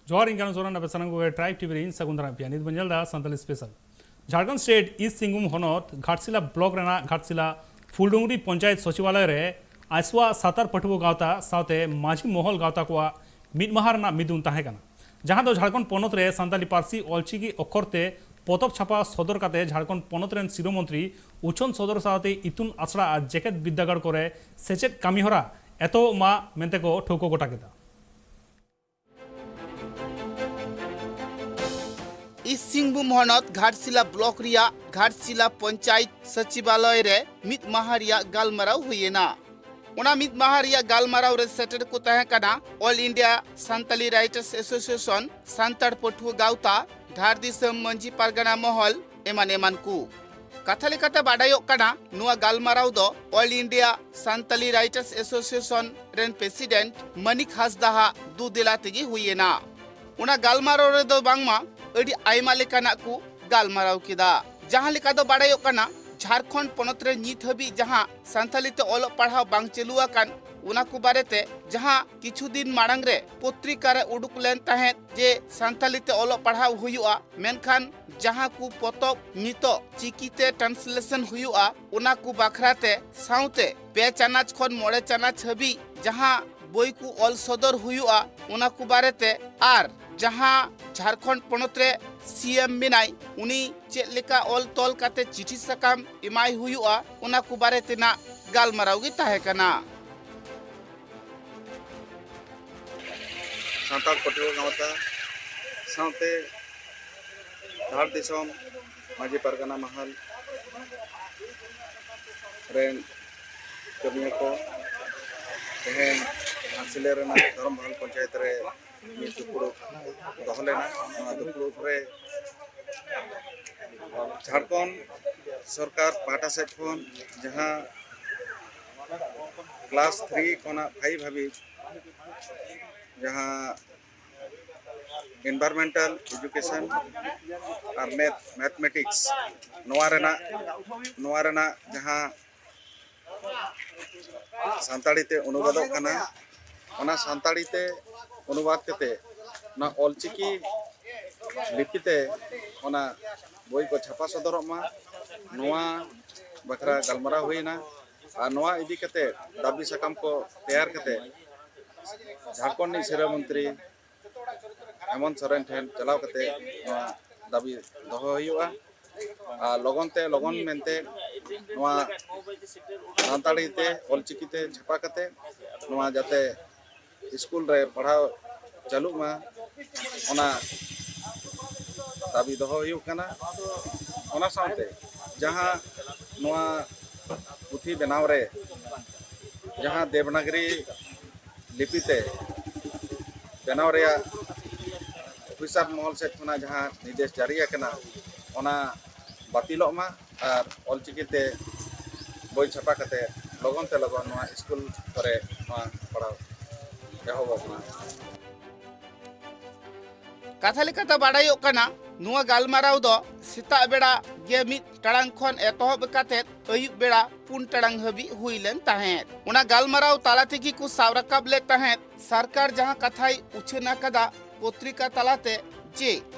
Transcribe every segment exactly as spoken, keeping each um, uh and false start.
ᱡᱚᱦᱟᱨ, ᱤᱧ ᱠᱟᱱᱟ ᱥᱚᱨᱮᱱ, ᱟᱯᱮ ᱥᱟᱱᱟᱢ ᱠᱚᱜᱮ ᱴᱨᱟᱭᱤᱵᱽ ᱴᱤᱵᱷᱤ ᱨᱮ ᱤᱧ ᱥᱟᱹᱜᱩᱱ ᱫᱟᱨᱟᱢ ᱯᱮᱭᱟ᱾ ᱱᱤᱛ ᱵᱚᱱ ᱧᱮᱞ ᱮᱫᱟ Santali special. Jharkhand state East Singhbhum ᱦᱚᱱᱚᱛ ᱜᱷᱟᱴᱥᱤᱞᱟ ᱵᱞᱚᱠ ᱨᱮᱱᱟᱜ ᱜᱷᱟᱴᱥᱤᱞᱟ ᱯᱷᱩᱞᱰᱩᱝᱨᱤ ᱯᱚᱧᱪᱟᱭᱮᱛ ᱥᱚᱪᱤᱵᱟᱞᱚᱭ ᱨᱮ ᱟᱥᱣᱟ ᱥᱟᱱᱛᱟᱲ ᱯᱟᱹᱴᱷᱩᱣᱟᱹ ᱜᱟᱶᱛᱟ ᱥᱟᱶᱛᱮ ᱢᱟᱹᱡᱷᱤ ᱢᱚᱦᱚᱞ ᱜᱟᱶᱛᱟ ᱠᱚᱣᱟᱜ ᱢᱤᱫ ᱢᱟᱦᱟ ᱨᱮᱱᱟᱜ ᱢᱤᱫᱩᱱ ᱛᱟᱦᱮᱸ ᱠᱟᱱᱟ, ᱡᱟᱦᱟᱸ ᱫᱚ ᱡᱷᱟᱲᱠᱷᱚᱸᱰ ᱯᱚᱱᱚᱛ ᱨᱮ ᱥᱟᱱᱛᱟᱞᱤ ᱯᱟᱹᱨᱥᱤ ᱚᱞᱪᱤᱠᱤ ᱚᱠᱠᱷᱚᱨ ᱛᱮ ᱯᱚᱛᱚᱵ ᱪᱷᱟᱯᱟ ᱥᱚᱫᱚᱨ ᱠᱟᱛᱮ ᱡᱷᱟᱲᱠᱷᱚᱸᱰ ᱯᱚᱱᱚᱛ ᱨᱮᱱ ᱥᱤᱨᱟᱹ ᱢᱚᱱᱛᱨᱤ ᱩᱪᱷᱟᱹᱱ ᱥᱚᱫᱚᱨ ᱥᱟᱶᱛᱮ ᱤᱛᱩᱱ ᱟᱥᱲᱟ ᱟᱨ ᱡᱮᱜᱮᱛ ᱵᱤᱨᱫᱟᱹᱜᱟᱲ ᱠᱚᱨᱮ ᱥᱮᱪᱮᱫ ᱠᱟᱹᱢᱤᱦᱚᱨᱟ ᱮᱛᱚᱦᱚᱵ ᱢᱟ ᱢᱮᱱᱛᱮ ᱠᱚ ᱴᱷᱟᱹᱣᱠᱟᱹ ᱜᱚᱴᱟ ᱠᱮᱫᱟ᱾ ᱤᱥᱴ ᱥᱤᱝᱵᱷᱩᱢ ᱦᱚᱱᱚᱛ ᱜᱷᱟᱴᱥᱤᱞᱟ ᱵᱞᱚᱠ ᱨᱮᱭᱟᱜ ᱜᱷᱟᱴᱥᱤᱞᱟ ᱯᱚᱧᱪᱟᱭᱮᱛ ᱥᱚᱪᱤᱵᱟᱞᱚᱭ ᱨᱮ ᱢᱤᱫ ᱢᱟᱦᱟ ᱨᱮᱭᱟᱜ ᱜᱟᱞᱢᱟᱨᱟᱣ ᱦᱩᱭᱮᱱᱟ᱾ ᱚᱱᱟ ᱢᱤᱫ ᱢᱟᱦᱟ ᱨᱮᱭᱟᱜ ᱜᱟᱞᱢᱟᱨᱟᱣ ᱨᱮ ᱥᱮᱴᱮᱨ ᱠᱚ ᱛᱟᱦᱮᱸ ᱠᱟᱱᱟ all India Santali writers association, Santal ᱯᱟᱹᱴᱷᱩᱣᱟᱹ ᱜᱟᱶᱛᱟ, ᱫᱷᱟᱲ ᱫᱤᱥᱚᱢ ᱢᱟᱹᱡᱷᱤ ᱯᱟᱨᱜᱟᱱᱟ ᱢᱚᱦᱚᱞ, ᱮᱢᱟᱱ ᱮᱢᱟᱱ ᱠᱚ᱾ ᱠᱟᱛᱷᱟ ᱞᱮᱠᱟᱛᱮ ᱵᱟᱰᱟᱭᱚᱜ ᱠᱟᱱᱟ, ᱱᱚᱣᱟ ᱜᱟᱞᱢᱟᱨᱟᱣ ᱫᱚ all India Santali writers association ᱨᱮᱱ ᱯᱨᱮᱥᱤᱰᱮᱱᱴ ᱢᱟᱱᱤᱠ ᱦᱟᱸᱥᱫᱟ ᱦᱟᱜ ᱫᱩ ᱫᱮᱞᱟ ᱛᱮᱜᱮ ᱦᱩᱭ ᱮᱱᱟ᱾ ᱚᱱᱟ ᱜᱟᱞᱢᱟᱨᱟᱣ ᱨᱮᱫᱚ ᱵᱟᱝᱢᱟ ᱟᱹᱰᱤ ᱟᱭᱢᱟ ᱞᱮᱠᱟᱱᱟᱜ ᱠᱚ ᱜᱟᱞᱢᱟᱨᱟᱣ ᱠᱮᱫᱟ᱾ ᱡᱟᱦᱟᱸ ᱞᱮᱠᱟ ᱫᱚ ᱵᱟᱰᱟᱭᱚᱜ ᱠᱟᱱᱟ, ᱡᱷᱟᱲᱠᱷᱚᱸᱰ ᱯᱚᱱᱚᱛ ᱨᱮ ᱱᱤᱛ ᱦᱟᱹᱵᱤᱡ ᱡᱟᱦᱟᱸ ᱥᱟᱱᱛᱟᱞᱤ ᱛᱮ ᱚᱞᱚᱜ ᱯᱟᱲᱦᱟᱣ ᱵᱟᱝ ᱪᱟᱹᱞᱩ ᱟᱠᱟᱱ, ᱚᱱᱟ ᱠᱚ ᱵᱟᱨᱮᱛᱮ ᱡᱟᱦᱟᱸ ᱠᱤᱪᱷᱩ ᱫᱤᱱ ᱢᱟᱲᱟᱝ ᱨᱮ ᱯᱚᱛᱨᱤᱠᱟ ᱨᱮ ᱩᱰᱩᱠ ᱞᱮᱱ ᱛᱟᱦᱮᱸᱫ ᱡᱮ ᱥᱟᱱᱛᱟᱞᱤ ᱛᱮ ᱚᱞᱚᱜ ᱯᱟᱲᱦᱟᱣ ᱦᱩᱭᱩᱜᱼᱟ, ᱢᱮᱱᱠᱷᱟᱱ ᱡᱟᱦᱟᱸ ᱠᱚ ᱯᱚᱛᱚᱵ ᱱᱤᱛᱚᱜ ᱪᱤᱠᱤ ᱛᱮ ᱴᱨᱟᱱᱥᱞᱮᱥᱚᱱ ᱦᱩᱭᱩᱜᱼᱟ, ᱚᱱᱟ ᱠᱚ ᱵᱟᱠᱷᱨᱟ ᱛᱮ, ᱥᱟᱶᱛᱮ ᱯᱮ ᱪᱟᱱᱟᱪ ᱠᱷᱚᱱ ᱢᱚᱬᱮ ᱪᱟᱱᱟᱪ ᱦᱟᱹᱵᱤᱡ ᱡᱟᱦᱟᱸ ᱵᱳᱭ ᱠᱚ ᱚᱞ ᱥᱚᱫᱚᱨ ᱦᱩᱭᱩᱜᱼᱟ, ᱚᱱᱟ ᱠᱚ ᱵᱟᱨᱮᱛᱮ, ᱟᱨ ᱡᱟᱦᱟᱸ ᱡᱷᱟᱲᱠᱷᱚᱸᱰ ᱯᱚᱱᱚᱛ ᱨᱮ ᱥᱤ ᱮᱢ ᱢᱮᱱᱟᱭ, ᱩᱱᱤ ᱪᱮᱫ ᱞᱮᱠᱟ ᱚᱞ ᱛᱚᱞ ᱠᱟᱛᱮ ᱪᱤᱴᱷᱤ ᱥᱟᱠᱟᱢ ᱮᱢᱟᱭ ᱦᱩᱭᱩᱜᱼᱟ, ᱚᱱᱟ ᱠᱚ ᱵᱟᱨᱮ ᱛᱮᱱᱟᱜ ᱜᱟᱞᱢᱟᱨᱟᱣ ᱜᱮ ᱛᱟᱦᱮᱸ ᱠᱟᱱᱟ᱾ ᱥᱟᱱᱛᱟᱲ ᱯᱟᱹᱴᱷᱩᱣᱟᱹ ᱜᱟᱶᱛᱟ ᱥᱟᱶᱛᱮ ᱫᱷᱟᱲ ᱫᱤᱥᱚᱢ ᱢᱟᱹᱡᱷᱤ ᱯᱟᱨᱜᱟᱱᱟ ᱢᱟᱦᱟᱞ ᱨᱮᱱ ᱠᱟᱹᱢᱤᱭᱟᱹ ᱠᱚ ᱛᱮᱦᱮᱧ ᱜᱷᱟᱴᱥᱤᱞᱟᱹ ᱨᱮᱱᱟᱜ ᱫᱷᱚᱨᱚᱢ ᱢᱚᱦᱚᱞ ᱯᱚᱧᱪᱟᱭᱮᱛ ᱨᱮ ᱢᱤᱫ ᱫᱩᱯᱲᱩᱵ ᱫᱚᱦᱚ ᱞᱮᱱᱟ᱾ ᱱᱚᱣᱟ ᱫᱩᱯᱲᱩᱵ ᱨᱮ ᱡᱷᱟᱲᱠᱷᱚᱸᱰ ᱥᱚᱨᱠᱟᱨ ᱯᱟᱦᱴᱟ ᱥᱮᱫ ᱠᱷᱚᱱ ᱡᱟᱦᱟᱸ ᱠᱞᱟᱥ ᱛᱷᱨᱤ ᱠᱷᱚᱱᱟᱜ ᱯᱷᱟᱭᱤᱵᱷ ᱦᱟᱹᱵᱤᱡ ᱡᱟᱦᱟᱸ environmental education ᱟᱨ math, mathematics, ᱱᱚᱣᱟ ᱨᱮᱱᱟᱜ, ᱱᱚᱣᱟ ᱨᱮᱱᱟᱜ ᱡᱟᱦᱟᱸ ᱥᱟᱱᱛᱟᱲᱤ ᱛᱮ ᱚᱱᱩᱵᱟᱫᱚᱜ ᱠᱟᱱᱟ, ᱚᱱᱟ ᱥᱟᱱᱛᱟᱲᱤ ᱛᱮ ᱚᱱᱩᱵᱟᱫ ᱠᱟᱛᱮ ᱚᱱᱟ ᱚᱞᱪᱤᱠᱤ ᱞᱤᱯᱤ ᱛᱮ ᱚᱱᱟ ᱵᱳᱭ ᱠᱚ ᱪᱷᱟᱯᱟ ᱥᱚᱫᱚᱨᱚᱜ ᱢᱟ, ᱱᱚᱣᱟ ᱵᱟᱠᱷᱨᱟ ᱜᱟᱞᱢᱟᱨᱟᱣ ᱦᱩᱭᱮᱱᱟ᱾ ᱟᱨ ᱱᱚᱣᱟ ᱤᱫᱤ ᱠᱟᱛᱮ ᱫᱟᱹᱵᱤ ᱥᱟᱠᱟᱢ ᱠᱚ ᱛᱮᱭᱟᱨ ᱠᱟᱛᱮ ᱡᱷᱟᱲᱠᱷᱚᱸᱰ ᱨᱤᱱᱤᱡ ᱥᱤᱨᱟᱹ ᱢᱚᱱᱛᱨᱤ ᱦᱮᱢᱚᱱᱛ ᱥᱚᱨᱮᱱ ᱴᱷᱮᱱ ᱪᱟᱞᱟᱣ ᱠᱟᱛᱮ ᱱᱚᱣᱟ ᱫᱟᱹᱵᱤ ᱫᱚᱦᱚ ᱦᱩᱭᱩᱜᱼᱟ᱾ ᱟᱨ ᱞᱚᱜᱚᱱ ᱛᱮ ᱞᱚᱜᱚᱱ ᱢᱮᱱᱛᱮ ᱱᱚᱣᱟ ᱥᱟᱱᱛᱟᱲᱤ ᱛᱮ, ᱚᱞᱪᱤᱠᱤ ᱛᱮ ᱪᱷᱟᱯᱟ ᱠᱟᱛᱮ ᱱᱚᱣᱟ ᱡᱟᱛᱮ ᱥᱠᱩᱞ ᱨᱮ ᱯᱟᱲᱦᱟᱣ ᱪᱟᱹᱞᱩᱜ ᱢᱟ, ᱚᱱᱟ ᱫᱟᱹᱵᱤ ᱫᱚᱦᱚ ᱦᱩᱭᱩᱜ ᱠᱟᱱᱟ᱾ ᱚᱱᱟ ᱥᱟᱶᱛᱮ ᱡᱟᱦᱟᱸ ᱱᱚᱣᱟ ᱯᱩᱛᱷᱤ ᱵᱮᱱᱟᱣ ᱨᱮ ᱡᱟᱦᱟᱸ ᱫᱮᱵᱽᱱᱟᱜᱽᱨᱤ ᱞᱤᱯᱤ ᱛᱮ ᱵᱮᱱᱟᱣ ᱨᱮᱭᱟᱜ ᱚᱯᱷᱤᱥᱟᱨ ᱢᱚᱦᱚᱞ ᱥᱮᱫ ᱠᱷᱚᱱᱟᱜ ᱡᱟᱦᱟᱸ ᱱᱤᱨᱫᱮᱥ ᱡᱟᱹᱨᱤ ᱟᱠᱟᱱᱟ, ᱚᱱᱟ ᱵᱟᱹᱛᱤᱞᱚᱜ ᱢᱟ ᱟᱨ ᱚᱞᱪᱤᱠᱤ ᱛᱮ ᱵᱳᱭ ᱪᱷᱟᱯᱟ ᱠᱟᱛᱮ ᱞᱚᱜᱚᱱ ᱛᱮ ᱞᱚᱜᱚᱱ ᱱᱚᱣᱟ ᱥᱠᱩᱞ ᱠᱚᱨᱮ ᱱᱚᱣᱟ ᱯᱟᱲᱦᱟᱣ ᱮᱦᱚᱵᱚᱜ ᱢᱟ᱾ ᱠᱟᱛᱷᱟ ᱞᱮᱠᱟᱛᱮ ᱵᱟᱰᱟᱭᱚᱜ ᱠᱟᱱᱟ, ᱱᱚᱣᱟ ᱜᱟᱞᱢᱟᱨᱟᱣ ᱫᱚ ᱥᱮᱛᱟᱜ ᱵᱮᱲᱟ ᱜᱮ ᱢᱤᱫ ᱴᱟᱲᱟᱝ ᱠᱷᱚᱱ ᱮᱛᱚᱦᱚᱵ ᱠᱟᱛᱮ ᱟᱹᱭᱩᱵ ᱵᱮᱲᱟ ᱯᱩᱱ ᱴᱟᱲᱟᱝ ᱦᱟᱹᱵᱤᱡ ᱦᱩᱭ ᱞᱮᱱ ᱛᱟᱦᱮᱸᱫ᱾ ᱚᱱᱟ ᱜᱟᱞᱢᱟᱨᱟᱣ ᱛᱟᱞᱟ ᱛᱮᱜᱮ ᱠᱚ ᱥᱟᱵ ᱨᱟᱠᱟᱵ ᱞᱮᱫ ᱛᱟᱦᱮᱸᱫ ᱥᱚᱨᱠᱟᱨ ᱡᱟᱦᱟᱸ ᱠᱟᱛᱷᱟᱭ ᱩᱪᱷᱟᱹᱱ ᱟᱠᱟᱫᱟ ᱯᱚᱛᱨᱤᱠᱟ ᱛᱟᱞᱟᱛᱮ, ᱡᱮ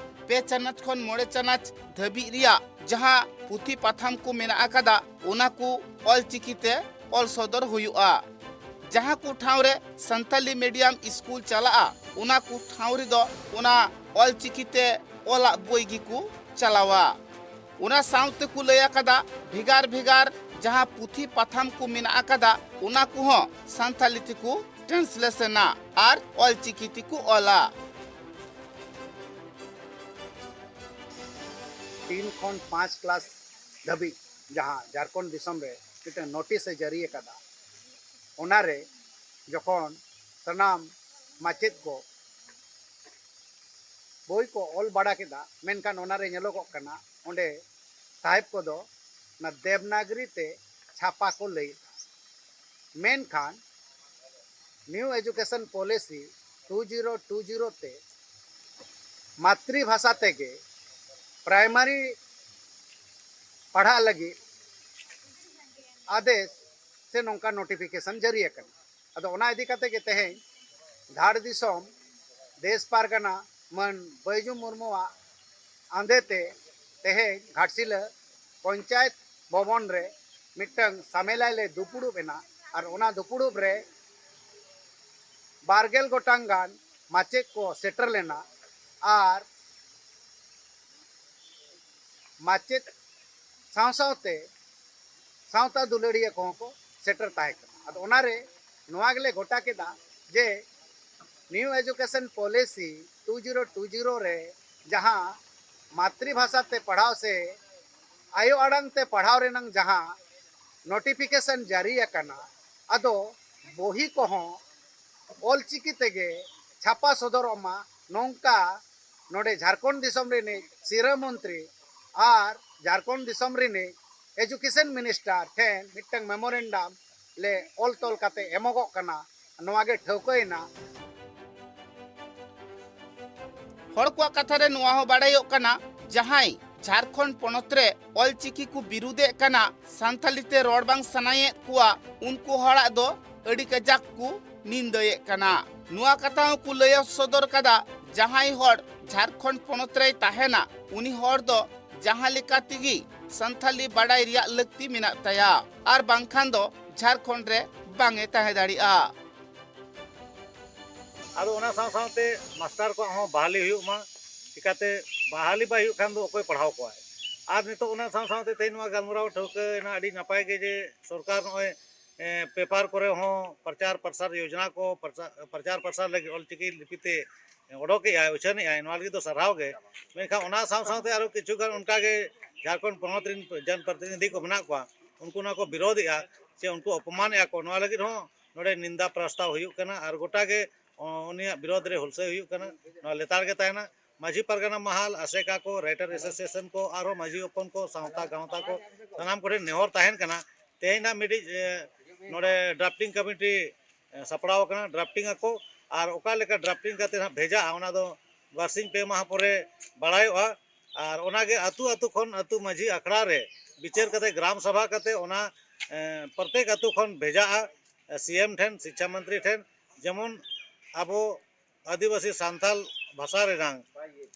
ᱯᱮ ᱪᱟᱱᱟᱪ ᱠᱷᱚᱱ ᱢᱚᱬᱮ ᱪᱟᱱᱟᱪ ᱫᱷᱟᱹᱵᱤᱡ ᱨᱮᱭᱟᱜ ᱡᱟᱦᱟᱸ ᱯᱩᱛᱷᱤ ᱯᱟᱛᱷᱟᱢ ᱠᱚ ᱢᱮᱱᱟᱜ ᱟᱠᱟᱫᱟ, ᱚᱱᱟ ᱠᱚ ᱚᱞᱪᱤᱠᱤ ᱛᱮ ᱚᱞ ᱥᱚᱫᱚᱨ ᱦᱩᱭᱩᱜᱼᱟ᱾ ᱡᱟᱦᱟᱸ ᱠᱚ ᱴᱷᱟᱶ ᱨᱮ ᱥᱟᱱᱛᱟᱞᱤ ᱢᱤᱰᱤᱭᱟᱢ ᱥᱠᱩᱞ ᱪᱟᱞᱟᱜᱼᱟ, ᱚᱱᱟ ᱠᱚ ᱴᱷᱟᱶ ᱨᱮᱫᱚ ᱚᱱᱟ ᱚᱞᱪᱤᱠᱤ ᱛᱮ ᱚᱞᱟᱜ ᱵᱳᱭ ᱜᱮᱠᱚ ᱪᱟᱞᱟᱣᱟ᱾ ᱚᱱᱟ ᱥᱟᱶᱛᱮ ᱠᱚ ᱞᱟᱹᱭ ᱟᱠᱟᱫᱟ, ᱵᱷᱮᱜᱟᱨ ᱵᱷᱮᱜᱟᱨ ᱡᱟᱦᱟᱸ ᱯᱩᱛᱷᱤ ᱯᱟᱛᱷᱟᱢ ᱠᱚ ᱢᱮᱱᱟᱜ ᱟᱠᱟᱫᱟ, ᱚᱱᱟ ᱠᱚᱦᱚᱸ ᱥᱟᱱᱛᱟᱞᱤ ᱛᱮᱠᱚ ᱴᱨᱟᱱᱥᱞᱮᱥᱚᱱᱟ ᱟᱨ ᱚᱞᱪᱤᱠᱤ ᱛᱮᱠᱚ ᱚᱞᱟ᱾ ᱛᱤᱱ ᱠᱷᱚᱱ ᱯᱟᱸᱪ ᱠᱞᱟᱥ ᱫᱷᱟᱹᱵᱤᱡ ᱡᱟᱦᱟᱸ ᱡᱷᱟᱲᱠᱷᱚᱸᱰ ᱫᱤᱥᱚᱢ ᱨᱮ ᱢᱤᱫᱴᱟᱝ ᱱᱳᱴᱤᱥ ᱮ ᱡᱟᱹᱨᱤ ᱟᱠᱟᱫᱟ, ᱚᱱᱟᱨᱮ ᱡᱚᱠᱷᱚᱱ ᱥᱟᱱᱟᱢ ᱢᱟᱪᱮᱫ ᱠᱚ ᱵᱳᱭ ᱠᱚ ᱚᱞ ᱵᱟᱲᱟ ᱠᱮᱫᱟ, ᱢᱮᱱᱠᱷᱟᱱ ᱚᱱᱟᱨᱮ ᱧᱮᱞᱚᱜᱚᱜ ᱠᱟᱱᱟ ᱚᱸᱰᱮ ᱥᱟᱦᱮᱵᱽ ᱠᱚᱫᱚ ᱚᱱᱟ ᱫᱮᱵᱽᱱᱟᱜᱽᱨᱤ ᱛᱮ ᱪᱷᱟᱯᱟ ᱠᱚ ᱞᱟᱹᱭᱮᱫᱟ᱾ ᱢᱮᱱᱠᱷᱟᱱ New education policy two zero two zero ᱛᱮ ᱢᱟᱛᱨᱤ ᱵᱷᱟᱥᱟ ᱛᱮᱜᱮ ᱯᱨᱟᱭᱢᱟᱨᱤ ᱯᱟᱲᱦᱟᱜ ᱞᱟᱹᱜᱤᱫ ᱟᱫᱮᱥ ᱥᱮ ᱱᱚᱝᱠᱟ ᱱᱳᱴᱤᱯᱷᱤᱠᱮᱥᱚᱱ ᱡᱟᱹᱨᱤ ᱟᱠᱟᱱᱟ᱾ ᱟᱫᱚ ᱚᱱᱟ ᱤᱫᱤ ᱠᱟᱛᱮ ᱜᱮ ᱛᱮᱦᱮᱧ ᱫᱷᱟᱲ ᱫᱤᱥᱚᱢ ᱫᱮᱥ ᱯᱟᱨᱜᱟᱱᱟ ᱢᱟᱹᱱ ᱵᱟᱹᱭᱡᱩ ᱢᱩᱨᱢᱩᱣᱟᱜ ᱟᱸᱫᱮᱛᱮ ᱛᱮᱦᱮᱧ ᱜᱷᱟᱴᱥᱤᱞᱟᱹ ᱯᱚᱧᱪᱟᱭᱮᱛ ᱵᱷᱚᱵᱚᱱ ᱨᱮ ᱢᱤᱫᱴᱟᱝ ᱥᱟᱢᱮᱞᱟᱭ ᱞᱮ ᱫᱩᱯᱩᱲᱩᱵ ᱮᱱᱟ᱾ ᱟᱨ ᱚᱱᱟ ᱫᱩᱯᱩᱲᱩᱵ ᱨᱮ ᱵᱟᱨᱜᱮᱞ ᱜᱚᱴᱟᱝ ᱜᱟᱱ ᱢᱟᱪᱮᱫ ᱠᱚ ᱥᱮᱴᱮᱨ ᱞᱮᱱᱟ᱾ ᱟᱨ ᱢᱟᱪᱮᱫ ᱥᱟᱶ ᱥᱟᱶᱛᱮ ᱥᱟᱶᱛᱟ ᱫᱩᱞᱟᱹᱲᱤᱭᱟᱹ ᱠᱚᱦᱚᱸ ᱠᱚ ᱥᱮᱴᱮᱨ ᱛᱟᱦᱮᱸ ᱠᱟᱱᱟ᱾ ᱟᱫᱚ ᱚᱱᱟᱨᱮ ᱱᱚᱣᱟ ᱜᱮᱞᱮ ᱜᱚᱴᱟ ᱠᱮᱫᱟ ᱡᱮ New Education Policy two zero two zero ᱨᱮ ᱡᱟᱦᱟᱸ ᱢᱟᱛᱨᱤ ᱵᱷᱟᱥᱟ ᱛᱮ ᱯᱟᱲᱦᱟᱣ ᱥᱮ ᱟᱭᱳ ᱟᱲᱟᱝ ᱛᱮ ᱯᱟᱲᱦᱟᱣ ᱨᱮᱱᱟᱜ ᱡᱟᱦᱟᱸ notification ᱡᱟᱹᱨᱤ ᱟᱠᱟᱱᱟ, ᱟᱫᱚ ᱵᱚᱦᱤ ᱠᱚᱦᱚᱸ ᱚᱞᱪᱤᱠᱤ ᱛᱮᱜᱮ ᱪᱷᱟᱯᱟ ᱥᱚᱫᱚᱨᱚᱜ ᱢᱟ, ᱱᱚᱝᱠᱟ ᱱᱚᱰᱮ ᱡᱷᱟᱲᱠᱷᱚᱸᱰ ᱫᱤᱥᱚᱢ ᱨᱤᱱᱤᱡ ᱥᱤᱨᱟᱹ ᱢᱚᱱᱛᱨᱤ ᱟᱨ ᱡᱷᱟᱲᱠᱷᱚᱸᱰ ᱫᱤᱥᱚᱢ ᱨᱤᱱᱤᱡ education minister ᱴᱷᱮᱱ ᱢᱤᱫᱴᱟᱝ memorandum ᱞᱮ ᱚᱞ ᱛᱚᱞ ᱠᱟᱛᱮ ᱮᱢᱚᱜᱚᱜ ᱠᱟᱱᱟ᱾ ᱱᱚᱣᱟ ᱜᱮ ᱴᱷᱟᱹᱣᱠᱟᱹᱭᱮᱱᱟ᱾ ᱦᱚᱲ ᱠᱚᱣᱟᱜ ᱠᱟᱛᱷᱟ ᱨᱮ ᱱᱚᱣᱟ ᱦᱚᱸ ᱵᱟᱲᱟᱭᱚᱜ ᱠᱟᱱᱟ, ᱡᱟᱦᱟᱸᱭ ᱡᱷᱟᱲᱠᱷᱚᱸᱰ ᱯᱚᱱᱚᱛ ᱨᱮ ᱚᱞᱪᱤᱠᱤ ᱠᱚ ᱵᱤᱨᱩᱫᱷᱮᱫ ᱠᱟᱱᱟ, ᱥᱟᱱᱛᱷᱟᱞᱤ ᱛᱮ ᱨᱚᱲ ᱵᱟᱝ ᱥᱟᱱᱟᱭᱮᱫ ᱠᱚᱣᱟ, ᱩᱱᱠᱩ ᱦᱚᱲᱟᱜ ᱫᱚ ᱟᱹᱰᱤ ᱠᱟᱡᱟᱠ ᱠᱚ ᱱᱤᱱᱫᱟᱹᱭᱮᱫ ᱠᱟᱱᱟ᱾ ᱱᱚᱣᱟ ᱠᱟᱛᱷᱟ ᱦᱚᱸᱠᱚ ᱞᱟᱹᱭ ᱥᱚᱫᱚᱨ ᱠᱟᱫᱟ, ᱡᱟᱦᱟᱸᱭ ᱦᱚᱲ ᱡᱷᱟᱲᱠᱷᱚᱸᱰ ᱯᱚᱱᱚᱛ ᱨᱮᱭ ᱛᱟᱦᱮᱱᱟ, ᱩᱱᱤ ᱦᱚᱲ ᱫᱚ ᱡᱟᱦᱟᱸ ᱞᱮᱠᱟ ᱛᱮᱜᱮ ᱥᱟᱱᱛᱷᱟᱞᱤ ᱵᱟᱰᱟᱭ ᱨᱮᱭᱟᱜ ᱞᱟᱹᱠᱛᱤ ᱢᱮᱱᱟᱜ ᱛᱟᱭᱟ, ᱟᱨ ᱵᱟᱝᱠᱷᱟᱱ ᱫᱚ ᱡᱷᱟᱲᱠᱷᱚᱸᱰ ᱨᱮ ᱵᱟᱝ ᱮ ᱛᱟᱦᱮᱸ ᱫᱟᱲᱮᱭᱟᱜᱼᱟ᱾ ᱟᱫᱚ ᱚᱱᱟ ᱥᱟᱶ ᱥᱟᱶᱛᱮ ᱢᱟᱥᱴᱟᱨ ᱠᱚᱣᱟᱜ ᱦᱚᱸ ᱵᱟᱦᱟᱞᱤ ᱦᱩᱭᱩᱜ ᱢᱟ, ᱪᱤᱠᱟᱛᱮ ᱵᱟᱦᱟᱞᱤ ᱵᱟᱭ ᱦᱩᱭᱩᱜ ᱠᱷᱟᱱ ᱫᱚ ᱚᱠᱚᱭ ᱯᱟᱲᱦᱟᱣ ᱠᱚᱣᱟᱭ? ᱟᱨ ᱱᱤᱛᱚᱜ ᱚᱱᱟ ᱥᱟᱶ ᱥᱟᱶᱛᱮ ᱛᱮᱦᱮᱧ ᱱᱚᱣᱟ ᱜᱟᱞᱢᱟᱨᱟᱣ ᱴᱷᱟᱹᱣᱠᱟᱹᱭᱮᱱᱟ, ᱟᱹᱰᱤ ᱱᱟᱯᱟᱭ ᱜᱮ ᱡᱮ ᱥᱚᱨᱠᱟᱨ ᱱᱚᱜᱼᱚᱭ, ᱮ, ᱯᱮᱯᱟᱨ ᱠᱚᱨᱮ ᱦᱚᱸ ᱯᱨᱚᱪᱟᱨ ᱯᱨᱚᱥᱟᱨ ᱭᱳᱡᱽᱱᱟ ᱠᱚ ᱯᱨᱚᱪᱟ-, ᱯᱨᱚᱪᱟᱨ ᱯᱨᱚᱥᱟᱨ ᱞᱟᱹᱜᱤᱫ ᱚᱞᱪᱤᱠᱤ ᱞᱤᱯᱤ ᱛᱮ ᱚᱰᱚᱠᱮᱜᱼᱟᱭ, ᱩᱪᱷᱟᱹᱱᱮᱜᱼᱟᱭ, ᱱᱚᱣᱟ ᱞᱟᱹᱜᱤᱫ ᱫᱚ ᱥᱟᱨᱦᱟᱣ ᱜᱮ᱾ ᱢᱮᱱᱠᱷᱟᱱ ᱚᱱᱟ ᱥᱟᱶ ᱥᱟᱶᱛᱮ ᱟᱨᱚ ᱠᱤᱪᱷᱩ ᱜᱟᱱ ᱚᱱᱠᱟ ᱜᱮ ᱡᱷᱟᱲᱠᱷᱚᱸᱰ ᱯᱚᱱᱚᱛ ᱨᱮᱱ ᱡᱚᱱᱯᱨᱚᱛᱤᱱᱤᱫᱷᱤ ᱠᱚ ᱢᱮᱱᱟᱜ ᱠᱚᱣᱟ, ᱩᱱᱠᱩ ᱱᱚᱣᱟ ᱠᱚ ᱵᱤᱨᱳᱫᱷᱮᱜᱼᱟ, ᱥᱮ ᱩᱱᱠᱩ ᱚᱯᱚᱢᱟᱱᱮᱜᱼᱟ ᱠᱚ, ᱱᱚᱣᱟ ᱞᱟᱹᱜᱤᱫ ᱦᱚᱸ ᱱᱚᱰᱮ ᱱᱤᱱᱫᱟ ᱯᱨᱚᱥᱛᱟᱵ ᱦᱩᱭᱩᱜ ᱠᱟᱱᱟ᱾ ᱟᱨ ᱜᱚᱴᱟ ᱜᱮ, ᱚ, ᱩᱱᱤᱭᱟᱜ ᱵᱤᱨᱳᱫᱷ ᱨᱮ ᱦᱩᱞᱥᱟᱹᱭ ᱦᱩᱭᱩᱜ ᱠᱟᱱᱟ, ᱱᱚᱣᱟ ᱞᱮᱛᱟᱲ ᱜᱮ ᱛᱟᱦᱮᱱᱟ᱾ ᱢᱟᱹᱡᱷᱤ ᱯᱟᱨᱜᱟᱱᱟ ᱢᱟᱦᱟᱞ, ᱟᱥᱮᱠᱟ ᱠᱚ, ᱨᱟᱭᱴᱟᱨ ᱮᱥᱳᱥᱤᱭᱮᱥᱚᱱ ᱠᱚ, ᱟᱨᱦᱚᱸ ᱢᱟᱹᱡᱷᱤ ᱦᱚᱯᱚᱱ ᱠᱚ, ᱥᱟᱶᱛᱟ ᱜᱟᱶᱛᱟ ᱠᱚ, ᱥᱟᱱᱟᱢ ᱠᱚᱴᱷᱮᱱ ᱱᱮᱦᱚᱨ ᱛᱟᱦᱮᱱ ᱠᱟᱱᱟ, ᱛᱮᱦᱮᱧ ᱱᱟᱜ ᱢᱤᱫᱴᱤᱡ, ᱮ, ᱱᱚᱰᱮ ᱰᱨᱟᱯᱴᱤᱝ ᱠᱚᱢᱤᱴᱤ, ᱮ, ᱥᱟᱯᱲᱟᱣ ᱟᱠᱟᱱᱟ, ᱰᱨᱟᱯᱴᱤᱝ ᱟᱠᱚ, ᱟᱨ ᱚᱠᱟ ᱞᱮᱠᱟ ᱰᱨᱟᱯᱴᱤᱝ ᱠᱟᱛᱮ ᱱᱟᱜ ᱵᱷᱮᱡᱟᱜᱼᱟ, ᱚᱱᱟ ᱫᱚ ᱵᱟᱨᱥᱤᱧ ᱯᱮ ᱢᱟᱦᱟ ᱯᱚᱨᱮ ᱵᱟᱲᱟᱭᱚᱜᱼᱟ᱾ ᱟᱨ ᱚᱱᱟᱜᱮ ᱟᱹᱛᱩ ᱟᱹᱛᱩ ᱠᱷᱚᱱ, ᱟᱹᱛᱩ ᱢᱟᱹᱡᱷᱤ ᱟᱠᱷᱲᱟ ᱨᱮ ᱵᱤᱪᱟᱹᱨ ᱠᱟᱛᱮ, ᱜᱨᱟᱢ ᱥᱟᱵᱷᱟ ᱠᱟᱛᱮ, ᱚᱱᱟ, ᱮ, ᱯᱨᱚᱛᱮᱠ ᱟᱹᱛᱩ ᱠᱷᱚᱱ ᱵᱷᱮᱡᱟᱜᱼᱟ, ᱮ, ᱥᱤ ᱮᱢ ᱴᱷᱮᱱ, ᱥᱤᱠᱪᱷᱟ ᱢᱚᱱᱛᱨᱤ ᱴᱷᱮᱱ, ᱡᱮᱢᱚᱱ ᱟᱵᱚ ᱟᱹᱫᱤᱵᱟᱹᱥᱤ ᱥᱟᱱᱛᱟᱞ ᱵᱷᱟᱥᱟ ᱨᱮᱱᱟᱝ